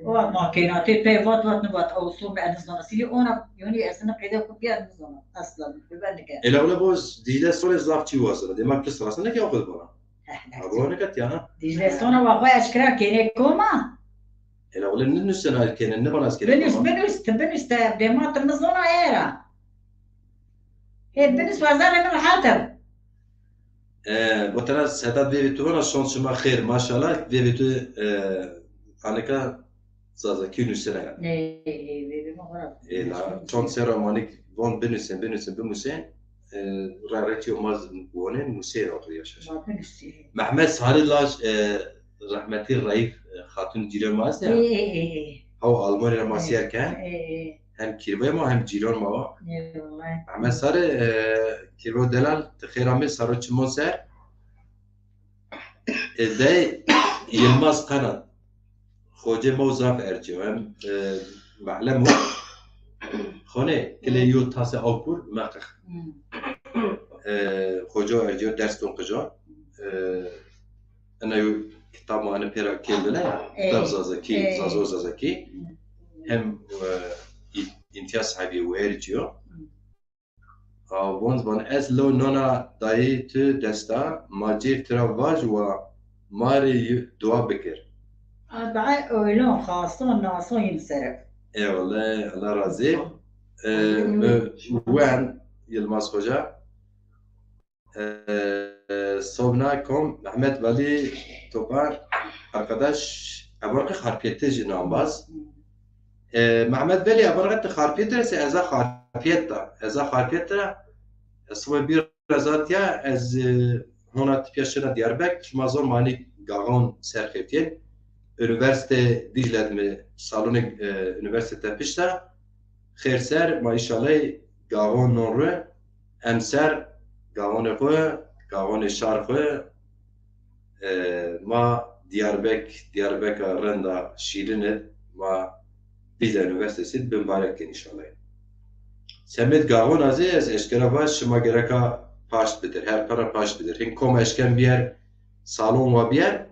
O ma kênatê pey vat vat nivat, ew so me nizona. Sîlî ona, yonî ez ne qeyde xwe biya nizona. Asla, biber nike. Ela wala bo Dîcle Sone zaf çî wazena. Dema pis rasene ki o xwe bana. Abo ne kat ya. Dîcle Sona wa xwe eşkera kênê koma. Ela wala ne nusena kêne, ne bana eskere. Binus, binus, ti binus te dema ti nizona era. He, binus wazane min rahat e. E, bo tera Sedat vêvê tu vana, şon şima xêr, maşallah, vêvê tu, e, anika Zazakî nusena ya. Ê, ê, vêvê ma xora. E, la, çond serra manik von binusen, binusen, bimusen, e, ra retîyo ma z-, wone, musê ra tu yaşaş. Ma binusî. Mehmet Sarı Laş, e, rahmetli Raif, e, Hatun cîre ma est Ê, ya. ê, ê, ê. Haw Almanya ra ma sîyer ken. Ê, ê. Hem kirvay ma hem cîron ma wa. Ê, wallay. Mehmet Sarı, e, kirvo delal, ti xêr amê, saro çimon ser. E, dey Yılmaz Kanat. Xocê ma zaf ercîyo. Hem, e, mehlem o. Xone, kilê yo tase aw kur, meqix. Hmm. E, xoco ercîyo ders don qico. E, ena yo kitab ma ene pêra kêndine. Ey, Kitab Zazakî, ey. Zazo Zazakî. Hem, e, î-, îmtiyaz sahibî û ercîyo. Hmm. A, von zban ez lo nona dayê tu desta, ma cêr tira vaj wa ma rê y-, dua bikir. Adayê oylon, xason, nason yin serek. Eyvallah, Allah razı. E, Amin. Wen Yılmaz Hoca. E, Sobna kom Mehmet Veli Topar arkadaş, ebarqi Xarpiyetê jî nambaz. E, Mehmet Veli, ebarqi ti Xarpiyet rese, eza Xarpiyet da. Eza Xarpiyet ra, e, sıvı bir eza tiya, ez, e, hona tipiya şena Diyarbek, şima zor mani gaxon ser xeftiyên. Üniversite Dicle mi salonê, e, üniversite tepişta. Xêr ser, ma inşallah gaxon non ru, emser gaxonê xu, gaxonê şar xu, e, ma Diyarbek, Diyarbeka renda şîrin id, ma Dicle Üniversitesi id bimbarek kin inşallah. Semêd gaxona zî ez eşkera vaj, şima gereka paşt bidir, her para paşt bidir. Hin kom eşken biyer, salon wa biyer,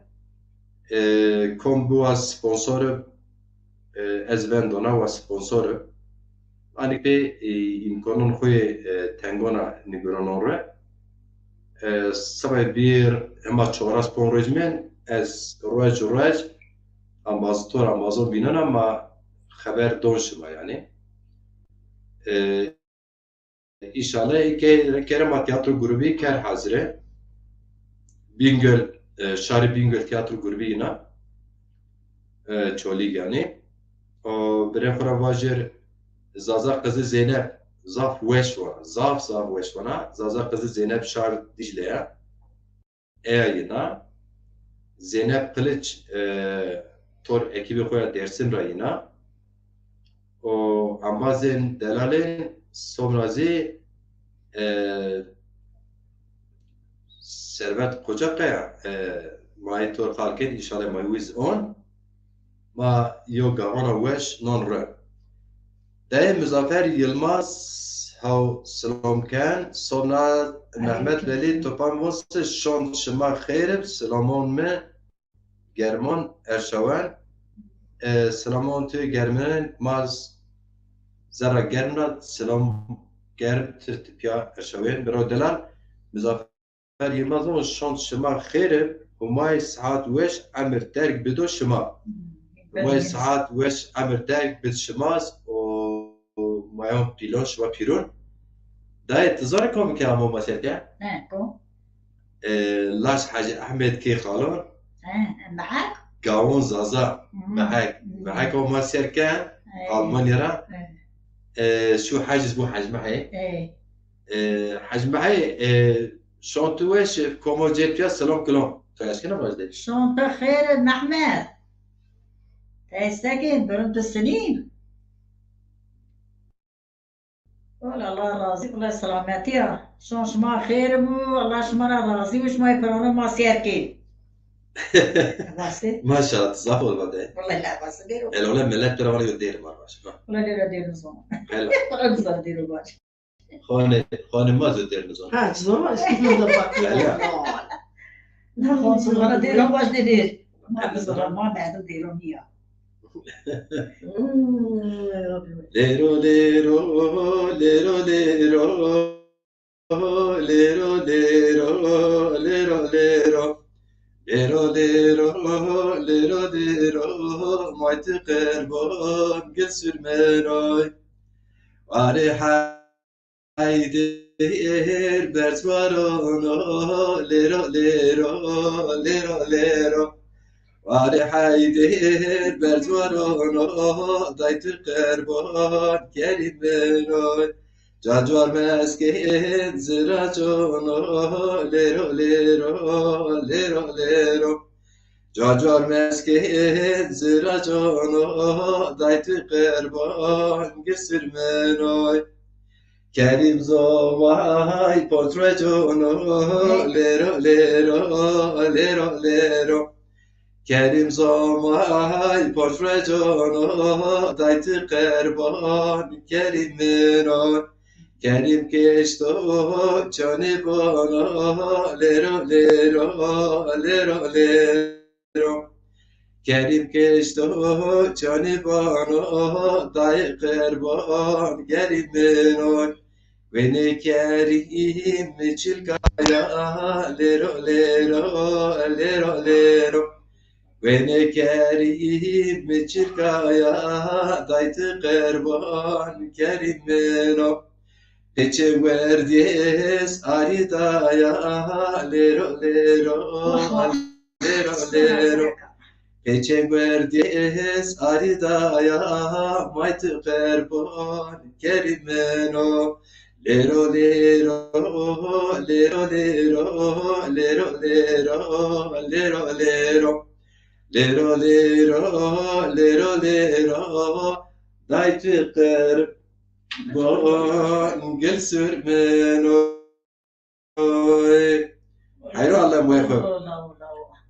e, kom biwa sponsor ib, e, ez vendo na wa sponsor ib. Anik pê, e, îmkanon xo yê, e, tengona nigiranon re. E, sibay bir hema çoras pon roj men, ez roj roj ambaztor, ambazon vînena ma xeber don şima yanî. E, Înşallah eke kerema tiyatro grubî ker hazire. Bingöl, e, şarê Bingöl tiyatro grubî yina. E, Çolîg yanî. O birê xo ra vajir Zaza Qizî Zeynep zaf weş vana. Zaf zaf weş vana. Zaza Qizî Zeynep şar Dicle ya. Eya yina. Zeynep Kılıç, e, tor ekîbê xo ya Dêrsim ra yina. O embazên delalên sobra zî, e, Servet Kocakaya, e, ma yê tor qal kên, înşallah ma yê wiz on. Ma yo gaxona weş non re. Dayê Muzaffer Yılmaz haw silom ken, sobna Mehmet Veli Topan vose şon şima xeyr ib, silomon mi germon erşawen. E, selaman tu germin, ma z-, zerra germ ra selam germ tir tipya erşawên. Biro delal, Muzaffer Yilmaz o şon şima xêr ib, Humay saat weş emir derg bido şima. Humay saat weş emir derg bid şima z o, o mayon pîlon şima pîrun. Dayê, ti zanî kom ke amo ma ser ke? He, kom? E, Laş Hacı Ahmet kê xalon. He, Mehek? Gawon Zaza. Hmm. Mehek. Hmm. Mehek o ma ser ke, he, Almanya ra. He. E, şu Haciz bu Hacı Mehek. He. E, Hacı Mehek, e, şon tu weş, komo cê tu ya, selam kilon. Tu eşkena vajde. Şon tu xêr, Mehmet. Te estekên, durum tu sinîn. Wala Allah razî, Allah selametî ya. Şon şima xêr bû, Allah şima ra razî û şima yê pirano ma sêr kê. Wastê? Maşallah, zaf ol vade. Wala la wastê dêro. El ola millet tu ra vana yo dêr mar baş. Ha. Wala lêra dêr nizon. Hela. Wala nizon dêro baş. Xanê, xanê ma zî dêr nizon. Ha, zor var, işte burada bak. Hela. Ne xon şima ra dêro baş ne dêr. Ma nizon, ma merdim dêro nîya. Lêro lêro, lêro lêro, lêro lêro, lêro lêro. Lêro lêro, lêro lêro, may ti qerban gil sürmenoy. Warê Heydêr berz warono, lêro lêro, lêro lêro. Warê Heydêr berz warono, day tu qerban Kerîm benoy. Cacuar meskên ziracono, lêro lêro, lêro lêro. Cacuar meskên ziracono, day tu qerban gir sirmenoy. Kerîm zomay ponc ruecono, lêro lêro, lêro lêro. Kerîm zomay ponc ruecono, day ti qerban Kerîm mino. Kerîm keşto çanî bono, lêro lêro, lêro lêro. Kerîm keşto çanî bono, day qerban Kerîm mino. Wênê Kerîm çilkaya, lêro lêro, lêro lêro. Wênê Kerîm çilkaya, day ti qerban Kerîm mino. Pêçê werdiyês arî daya, lêro lêro, lêro lêro. Pêçê werdiyês arî daya, may ti qerban Kerîm mino. Lêro lêro, lêro lêro, lêro lêro, lêro lêro. Lêro lêro, lêro lêro, day ti qerban gil sirmeno. Oy. Heyro Allah moyê xo.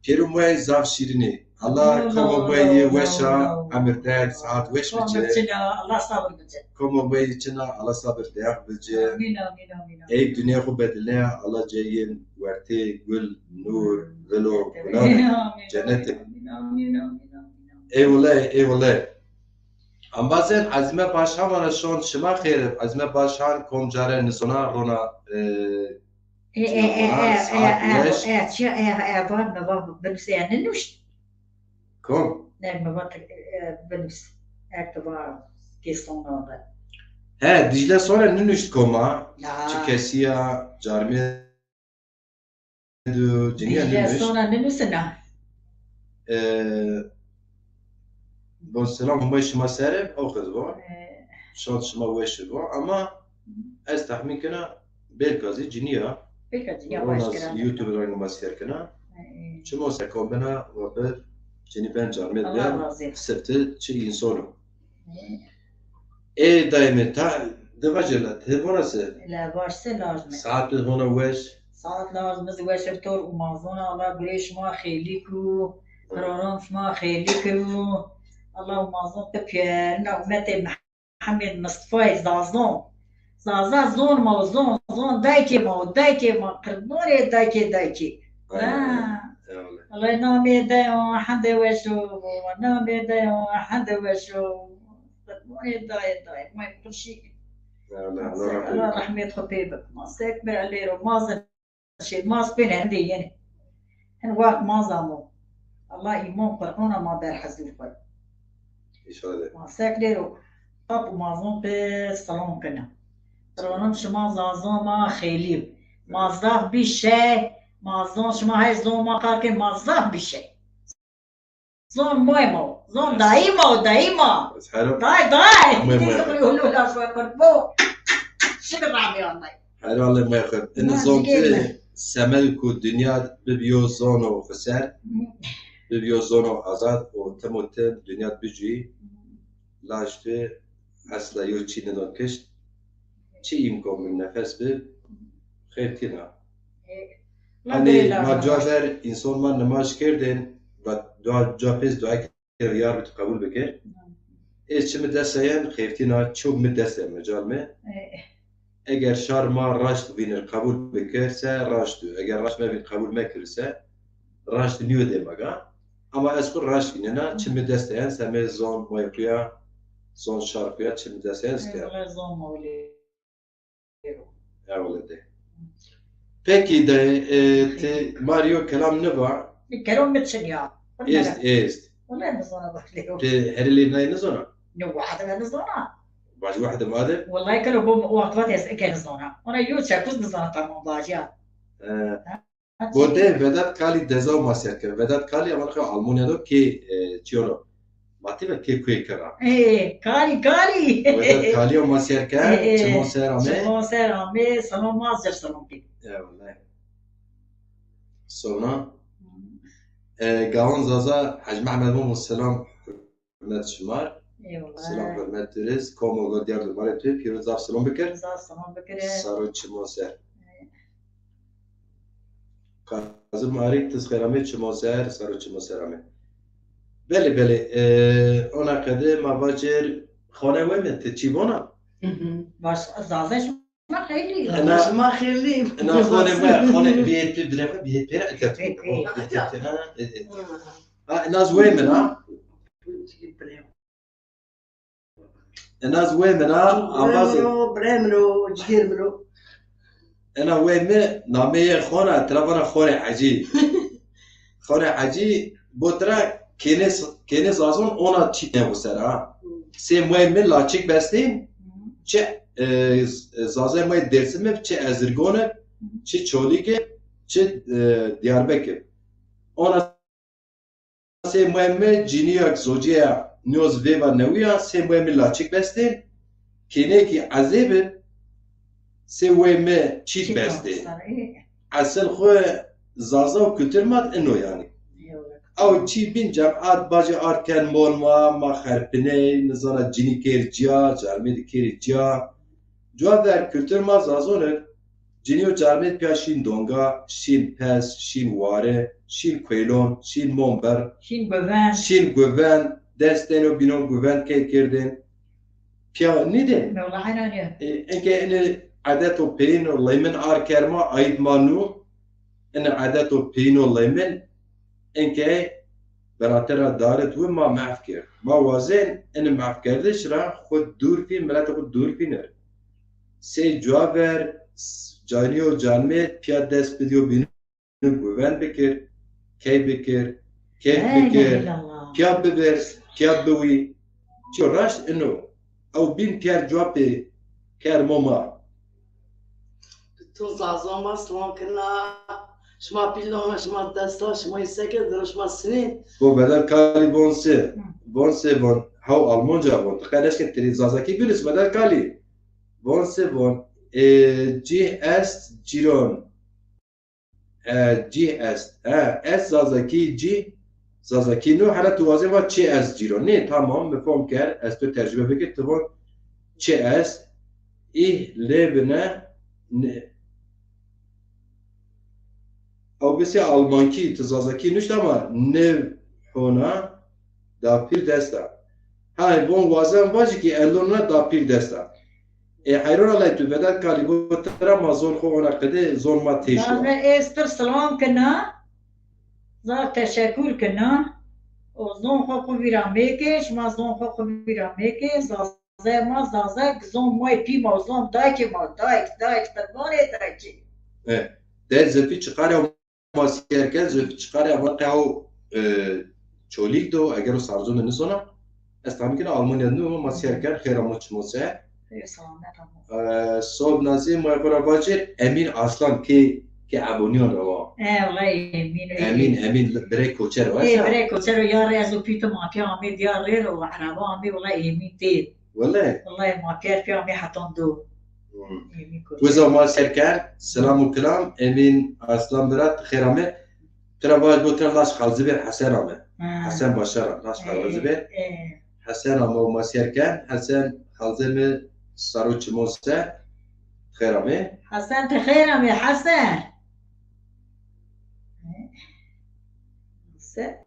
Pêro moyê zaf şîrînî. Allah komo moyê yê weşa, emir der, saat weş bice. Komo moyê çina, Allah sabir bice. Komo moyê çina, Allah sabir deyax bice. Amîn, amîn, amîn, amîn. Ey dinya xo bedilneya, Allah ceyên wertê gul, nur, vilo, gulan, cennet. Amîn, amîn, amîn, amîn, amîn. Ey wele, ey wele. Embazên Ezîme Başhan vana şon şima xêr ib. Ezîme Başhan kom care nizona rona, e, e, e, e, saat e, e, weş. E, çi, e, e, var mi, var mi? Binusê, yani nuşt. Kom? Ne, mi va, e, binus. Erteba keston nade. He, Dicle sonra nuşt koma. Ya. Çi kesî ya, carmê Dicle sona nimusina. E, bon selam, humay şima ser ib, o qid bo. E. Şad şima weş bo. Ama ez tahmîn kena belka zî cinî ya. Belka cinî ya. Ona baş kena. YouTube ra ma seyr kena. E. Çimo se kom bena, wa bir cinî ben carmê. Allah razı olsun. Sifti çi însan o. E. Ê dayê mi, ta di vaje la, ti vona se? La vaş se laj mi. Saat hona weş. Saat laj mi zî weş ir tor û mazon, Allah gurê şima xêlî ku, qiraran şima xêlî ku. Allah û mazon ti piyerina umetê Mihemed Mistefayê Zazon. Zaza zon ma û zon, zon daykê ma û daykê ma, qirbanê daykê daykê. Aynen. Ha. Eyvallah. Ellay namê deyo hende weş o, namê deyo hende weş o. Moyê dayê dayê, moyê qurşî. Eyvallah, Allah rahmet eylesin. Allah rahmet xo pê bik. Ma sek be lêro, ma zin şey, ma spêne hende yenê. Hin wext ma zamo. Allah îmon Qur'ana ma ber hezûr xo. Înşallah. Ma sek lêro. Qap û ma zon pê selam kena. Selam şima zazon ma xeylî. Ma zaf bî şey, ma zon şima hey zon ma qar ke ma zaf bî şey. Zon moy ma, zon dayî ma, dayî ma. Ez hera Day, day. Moy, moy. Hulu la şuwe qurbo. Şimdi rami anlay. Herhalde moy xo. Ino zon ti semed ku dinya bibiyo zono xeser, bibiyo zono azad û tim û tim dinya bicuyî. Laş bi esla yo çî nidon kişt. Çi îmkan bi nefes bi xêr tîna. Hanî ma cuwa ver însan ma nimaj kerdên, va dua, cuwa pês dua kerdên, ya Rabbi tu qebul bikir. Ê çi mi dest eyen xêr tîna, ço mi dest eyen mecal mi. Eger şar ma raşt vînir qebul bikir se raşt û. Eger raşt mevîn qebul mekir se raşt nîyo dê ma ga. Ama ez xwu raşt vînena, çi mi dest eyen semê zon moy xwu ya, zon şar xwu ya, çi mi dest eyen ez kerd. Eyvallah, zon mewlê. Eyvallah de. Peki de, e, ti ma rê yo kelam niva? Kelam mi çin ya. Est, est. Wala nizona bak leo. Ti herê lê nayê nizona? Ne wahde ben nizona. Baş wahde ma de? Wallahi kelo bu waqt vat ez eke nizona. Ona yo çekuz nizona tamam baciya. E, Ha, Bo de Vedat Kali deza ma ser ke. Vedat Kali ama xo Almanya do ki, e, çiyono. Ma ti ve ke kuê kera. E, Kali, Kali. Vedat Kali o ma ser ke, e, e, çimo ser ame. Çimo ser ame, selam ma zir selam ki. Eyvallah. Sonra, e, Gawan Zaza, Hacı Mehmet Momo selam. Hurmet şima r. Eyvallah. Selam, hurmet diriz. Komo go diyar do barê tu, pîro zaf selam bikir. Zaf selam bikir. Saro çimo ser. Kazım Arik, tiz xêr amê, çimo ser, saro çimo ser amê. Belê, belê. E, ona qede ma vacir, xone we mi, ti çî bona? Hı hı. Baş, Zaza şima xeylî. Ena, şima xeylî. Ena xone we, xone biyê pî, bire mi, biyê pêre, eke tu. Pê, pê. Eke tu, ha, e, e. Ha, ena z wê min a. Ena z wê min a, ambazê. Birê min o, birê min o, cigêr min o. Ena wê mi, nameyê xona, tira vana Xorê Hecî. Xorê Hecî, bo tira kênê, kênê Zazon ona çî têbo ser a. Sê moyê mi Laçik bestîn, çi, e, z-, Zazê moyê Dêrsim ib, çi Ezirgon ib, çi Çolîg ib, çi, e, Diyarbekir. Ona sê moyê mi cinîyak zocîya nîyoz vêva newîya, sê moyê mi Laçik bestên, kêneyekî ezê bi, sê moyê mi çît bestên. Esil xwu Zaza û kultur ma d ino yanî. Ew çî bîn cemat bacê ard ken mol ma, ma xerpiney, nizana cinî kêr cîya, carmêdî kêrî cîya. Cuwa ver kultur ma Zazon id, cinî û carmêd pîya şîn donga, şîn pez, şîn ware, şîn kueylon, şîn momber, şîn guven, şîn guven, dest deno bînon guven key kerdên. Pîya nîdên? Wela heyran ya. E, enke ini edet û peyîn û leymin ar ker ma, aîd ma nû. Ini edet û peyîn û leymin enke beratera darit wi ma mehf kerd. Ma wazên ini mehfkerdiş ra xwu dûr fîn, miletê xwu dûr fînir. Sey cuwa ver, canî û canmêd pîya dest bidîyo bînû guven bikir, key bikir, keyf bikir, pîya bibir, pîya biwî. Çiyo raşt ino. Ew bîn pîyer cuwa pê kermo ma. Bütün Zazon ma selam kena. Şima pîl ona, şima desta, şima îseke diro, şima sinî. Bo Vedat Kalî von se, von se von, haw Almanca von. Ti qey neşkin tirî Zazakî binis Vedat Kalî. Von se von, e, cih est cîron. E, cih est. He, est Zazakî cih, Zazakî no, hela tu wazê va çi est cîron. Nê, tamam, mi fom ker, ez tu tercume bikir, tu von çi est, îh lê bine, ne. Ew bisê Almankî, ti Zazakî nuşt ama nêv hona dapîr dest a. Hay von wazen vajî kî endon na dapîr dest a. Ê heyron Allay tu Vedat Kalî bo tira ma zon xo ona qede zon ma têş o. Zazê ez tir selam kena. Zaf teşekkür kena. O zon xo xo vîra mêke, şima zon xo xo vîra mêke. Zaza ma, Zaza zon moy pî ma, zon dayke ma, dayk, dayk, qirbanê dayke. E, de Zülfü çıkar ya ma siyerken, Zülfü çıkar ya ma qe o, e, Çolîg do, eger o Sarzon de nizona. Ez tahmin kena Almanya de nîyo, ma siyerken, xêr amo çimo ser. Xêr selamet amo. E, sob nazî ma xo ra vacir, Emîn Aslan ki, ki abonîyan ra wa. E, wela Emîn, e, Emîn, Emîn birê Koçer wa. E, birê Koçer o, ya rê ez o pî to ma pîya amê diyar rê ro, ereba amê, wela Emîn tê. Wele? Wela ma pîyer pîya amê hetan do. Hmm. Emîn Koçer. Uza ma siyerken, selam û kilam, Emîn Aslan bira, ti xêr ame. Tira vaj bo tira laş xalzibêr Hesen ame. Ha. Hesen Başar a, laş xalzibêr. E, e. Hesen ame û ma siyerken, Hesen xalzê mi saro çimon ser, xêr amê. Hesen ti xêr amê, Hesen. Se.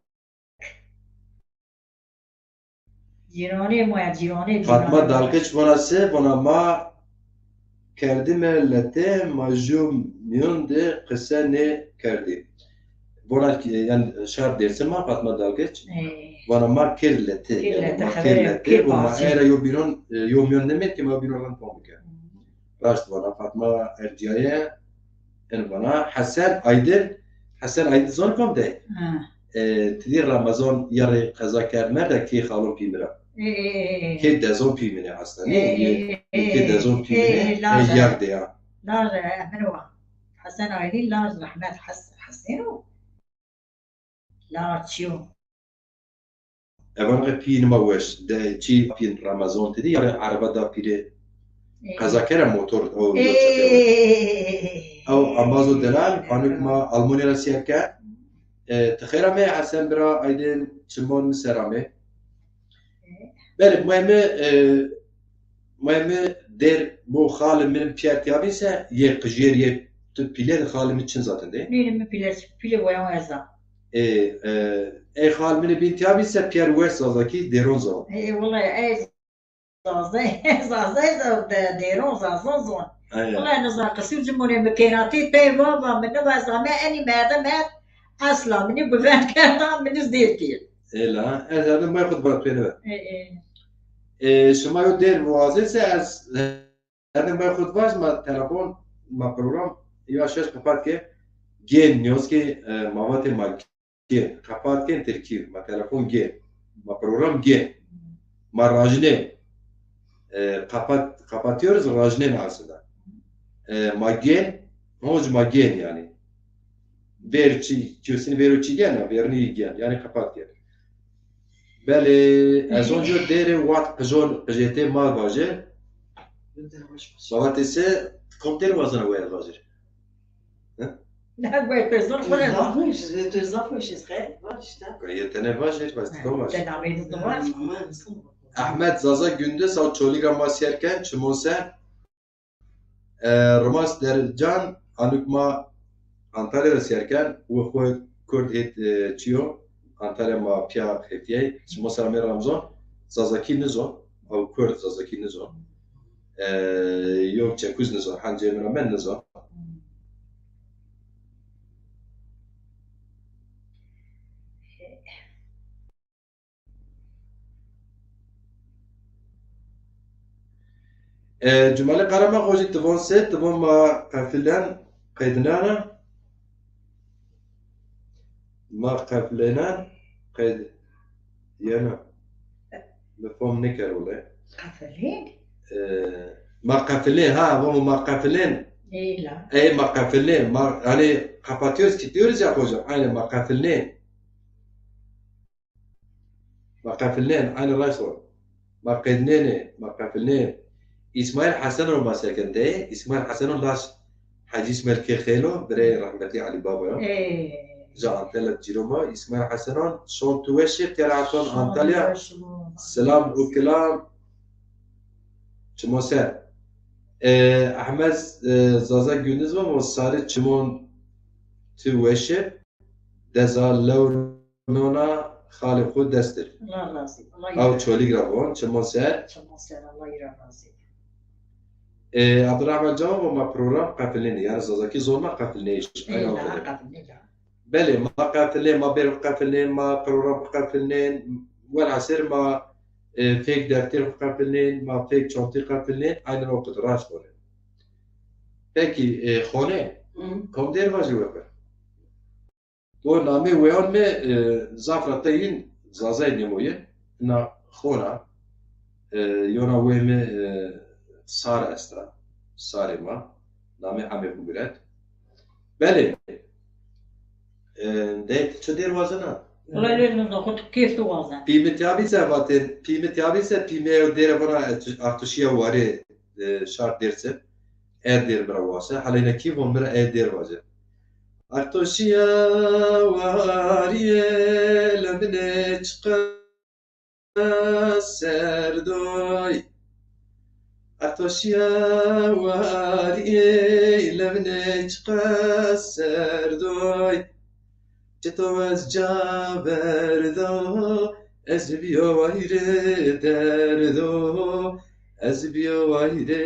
Cîranê ma ya, cîranê, Fatma cîranê. Dalgıç vana se, vana ma kerdime lete, ma ju mîyon de qise nêkerdî. Vana ki, yani şar Dêrsim a Fatma Dalgıç. Ee. Vana ma kir lete, kir yani lete, ma kir lete, kir lete, ma era yo bînon, e, yo mîyon nêmên ki ma yo bînon rind fam bike. Hmm. Raşt vana Fatma Erciyaye, en vana Hesen Aydın, Hesen Aydın zon kom de? Ha. E, ti dî Ramazan yarê qeza kerd merde kê xalon pî mi ra. E, e, e, e. Kê dezon pî mi ne aslında, ne? E, e, e, e, kê dezon pî mi ne, e, e, e, yar de ya. Lar, e, min wa. Hesen Aydın lar rehmet Hes-, Hesen o. Lar çiyo. Evan qe pîyê nima weş. De çî pîyên Ramazan tedî, yarê ereba da pîrê. Ê. Qeza kere motor, o, ê, ê, ê, ê, ê, ê, ê, ê. Ew ambazo delal, ê, anuk ma Almanya ra siyar ke. E, ti xêr amê, Hesen bira, Aydın, çimon mi ser amê. Belê, moyê mi, e, moyê mi dêr bo xalê mi pîyer tîya bî se, yê qijêr, yê tu pîle de xalê mi çin zaten de. Nê, nê, mi pîle, pîle wayan ez a. E, e, ey xal mi bîn tîya bî se pîyer weş Zazakî dêron zon. E, e, wellahî, ey Zaza, Zaza, Zaza, de-, dêron Zazon zon. Aya. Wellahî nizan qisir ci mune mi kênatî pey va va mi niva ez ame enî merde merd esla mi nî guven kerda mi nî zêr kî. Ela, ez erdem bay xud bira pêne. E, e. E, şima yo dêr muazir se ez Erdem bay xud vaj ma telefon, ma program ya şeş kapat ke, gên nîyoz ke, e, ma vatê ma gên, kapat ke tirkî, ma telefon gên, ma program gên, ma rajnê, e, kapat, kapatıyoruz, rajnên aslında. E, ma gên, honc ma gên yani. Ver çi, çiyosin vero çi gên, verini gên, yani kapat gên. Belê, ez onco dêrê wat qijon, qijêtê ma vaje. Bavatê se, kom dêr wazena waya vaje. He? Ne, bu epey zor. Tu zaf weş, tu zaf weş, xeyr, var işte. Yetene vaje, bas, ha, kom vaje. Sen ameydi de var. Ahmet Zaza Gündüz, ew Çolîg ra ma siyar ken, çimon ser. E, Rimas Dercan, anuk ma Antalya ra siyar ken, wi xwu Kurd hêt, e, çiyo, Antalya ma pîya xeftîyay, şima ser amê Ramzan, Zazakî nizon, ew Kurd Zazakî nizon. E, yo çekuz nizon, hancê mi ra men nizon. E, Cumali Karaman xocî ti von se, ti von ma qefilen qeydinena. Ma qefilenen qeyd-, yena. Mi fom nêkero le. Qefilên? E, ma qefilên, ha, von ma qefilên. Ey la. Ey ma qefilên, ma, hani kapatıyoruz, kilitliyoruz ya hocam. Aynen ma qefilên. Ma qefilnên, aynı raşt o. Ma qednênê, ma qefilnên. İsmail Hasan o ma sekendeyê. İsmail Hasan o laş Hacı İsmail Kexelo, birey rahmetli Ali Baba yo. Ee. Ja Antalya ciro ma. İsmail Hasan o, şon tu weşi, tera aton Antalya. Selam u kilam. Çimo ser. Ee, Ahmet, e, Zaza Gündüz var mı? Sarı çimon tu weşi. Deza lewr nona xalê xwu dest dir. Allah razı olsun. Allah razı olsun. Ew Çolîg ra von, çimon ser. Çimon ser, Allah razı olsun. E, Abdurrahman Can von ma program qefilnenê, yani Zazakî zon ma qefilneyîş. Eyvallah, qefilneyîş. Belê, ma qefilnên, ma bêr xwu qefilnên, ma program xwu qefilnên, welhasil ma, e, fêk deftêr xwu qefilnên, ma fêk çantî qefilnên, aynen o qid raşt vore. Pekî, e, xonê, Hı. kom dêr vajî we xwu? O namê weyan mi, e, zaf ra te yin Zazay nêmoye, na xona, e, yona wê mi, e, Sar esta, Sarê ma, namê emê xwu guret. Belê. E, de ti çi dêr wazena? Wela lê min xo tu kêf tu wazen. Pî mi tîya bî se vatên, pî mi tîya bî se, pî mi ew dêre vana, e, Artuşîya Warê, e, şar Dêrsim. E dêr mi ra wase. Heleyna kî von mi ra e dêr vace. Artuşîya Warê lemine çiqa serdoy. Artuşîya Warê lemine çiqa serdoy. Çito ez ca verdo, ez biyo wayre derdo, ez biyo wayre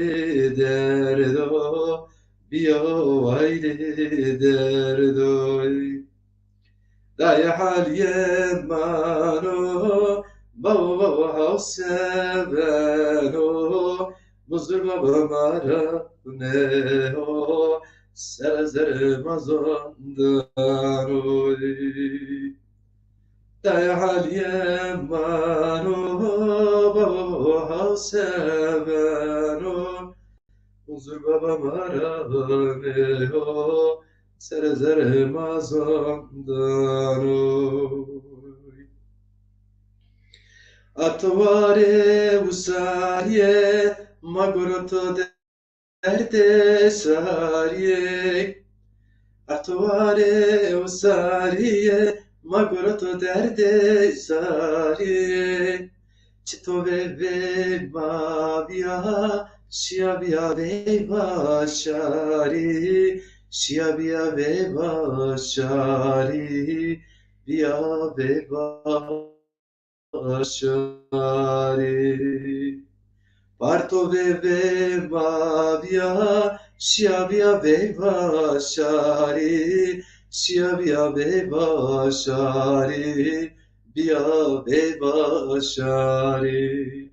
derdo, biyo wayre derdo. Dayê halîye mano, bawo bawo haw seveno, muzur baba ma ra neo, sere zere ma zondano. Dayê halîye mano, bawo bawo haw seveno, muzur baba ma ra neo, sere zere ma zondano. Atware usariye, ma goro to derdê sariyê. Atware usariye, ma goro to derdê sariyê. Çito vê vê ma bîya, şîya bîya veyva şarî, şîya bîya veyva şarî, bîya veyva şarî. Parto vê vê ma bîya, şîya bîya veyva şarî, şîya bîya veyva şarî, bîya veyva şarî.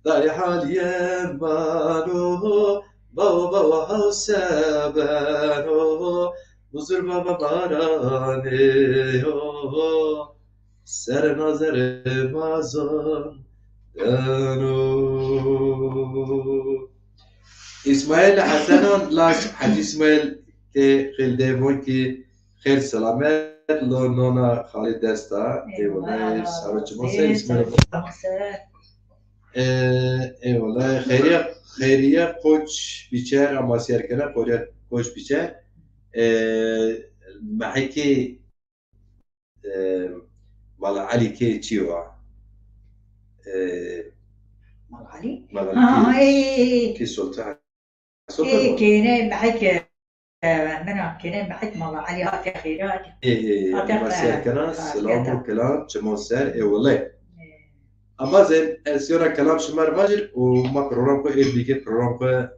Dayê halîye mano, bawo bawo haw seveno, muzur baba ma ra neo, sere na zere ma zondeno. Îsmaîl Hesenan laş Hecî Îsmaîl ke xêl de von kî Xêr selamet, lo nona xalê dest a. Eyvallah, eyvallah, saro çimo ser, Îsmaîl. Sağ ol. E, eyvallah. Xeyriye, Xeyriye Koç Biçer, ama siyar kena, Xeyriye Koç Biçer. E, mehekê, e, Mala Elî kê çi wa? E, Mala Elî? Mala Elî. Ha, kê, ha, ey, ey, ey. Kê Sultan. Ê, kênê mehek, e, mena kênê mehek Mala Elî hatiye xêrat. Ê, ê, ê, hatiye ma siyar kena, selam û kelam, çimon ser, ê wele. Ê. Ama zen, ez yora kelam şima r vajir û ma program xo êr bîke, program xo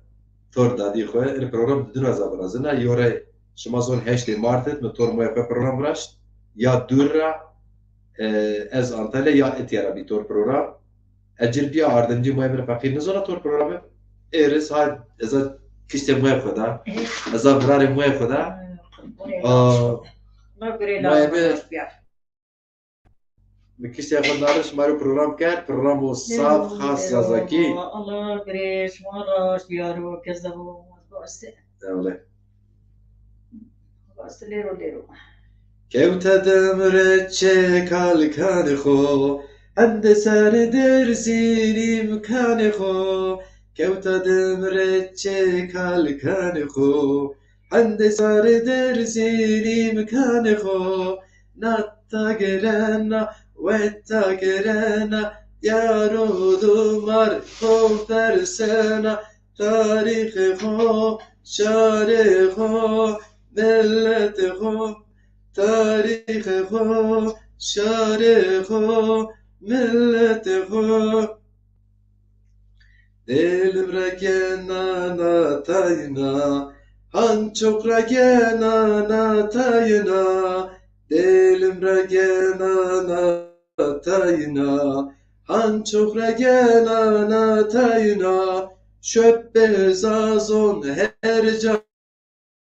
tor dadî xo. Ê program diduna za virazina, yore şima zon heştê Mart id, mi tor moya xo program viraşt. Ya dûr ra, e, ez Antalya ya etiya ra bî tor program. Ecir bîya ardimcî moyê mi rê feqîr nizona tor programe. Êris ha eza kiştê moyê xo da. Eza virarê moyê xo da. Aa, moyê mi, mi kiştê xo nariş ma rê program kerd. Programo saf, xas zazakî. Allah gurê şima raşt biyaro, kezebo, baste. Ewle. Baste lêro lêro. Kewte dim reçê kalkanê xo, hendê sare derzînî imkanê xo. Kewte dim reçê kalkanê xo, hendê sare derzînî imkanê xo. Nata gerena, weta gerena, diyar û dumar xo persena. Tarîxê xo, şarê xo, miletê xo, tarîxê xo, şarê xo, miletê xo. Dêlim ra gena na tayna, hançoq ra gena na tayna, re genana tayna, hançox re genana tayna, şöp be zazon her ca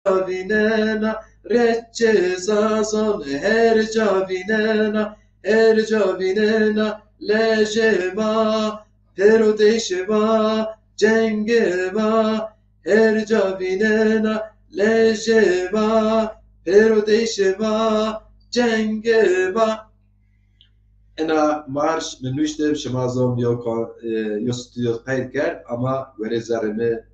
vînena, reçê zazon her ca vînena, her ca vînena, lejê ma, pêro deşê ma, cengê ma, her ca vînena, lejê ma, pêro deşê ma, cengê ma. Ena marş mi nuştib, şima zon yo kon-, e, yo stüdyo qeyd kerd, ama werê zerrê mi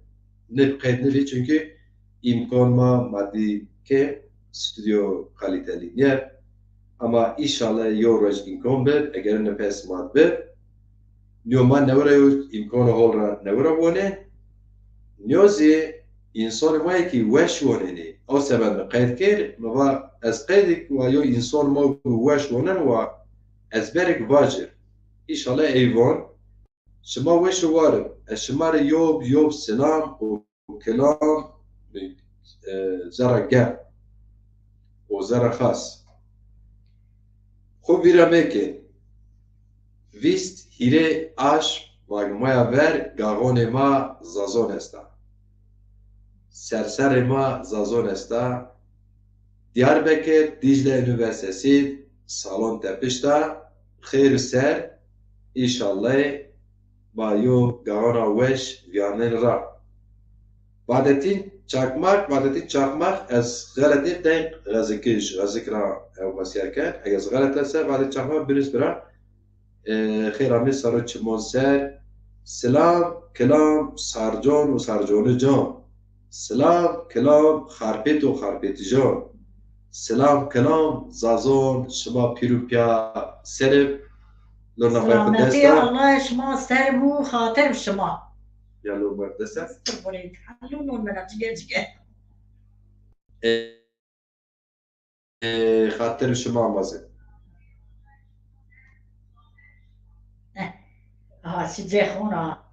nib qeyd nibî, çünkü îmkon ma madî ke stüdyo kaliteli nîye. Ama înşallah yo roj îmkon bib, eger nefes ma bib. Nîyo ma newira yo îmkono hol ra newira wonê. Nîyo zî însonê ma yê kî weş wonenî. Ew sebeb mi qeyd kerd, mi va ez qeydêk wa yo înson ma weş wonen wa ez berêk vacir. Înşallah ey von. Şima weş û war ib. Ez şima rê yob yob selam û kilam, e, zerra germ û zerra xas. Xwu vîra meke. Vîst hîrê aşm magmaya ver gaxonê ma zazon esta. Serserê ma zazon esta. Diyarbekir, Dicle Üniversitesi, salon tepişta, xêr û ser, înşallahê ma yo gaxona weş vîyarnên ra. Badettin Çakmak, Badettin Çakmak, ez xelet nî, tey Xezikij, Xezik ra ew wesîyet kerd. Eger ez xelet ese, Badettin Çakmak binus bira. E, xêr amê saro çimon ser. Silam, kilam, Sarcon û Sarconican. Silam, kilam, Xarpêt û Xarpêtijan. Silam, kilam, Zazon, şima pîr û pîya ser ib. Lona xwe xwe dest Selametî da. Allah şima ser bû, xatir şima. Ya lo mer dest da. Qurbanê. Lo lo mera cige cige. E, e, xatir şima amazin. Eh, aha, şi cê xona.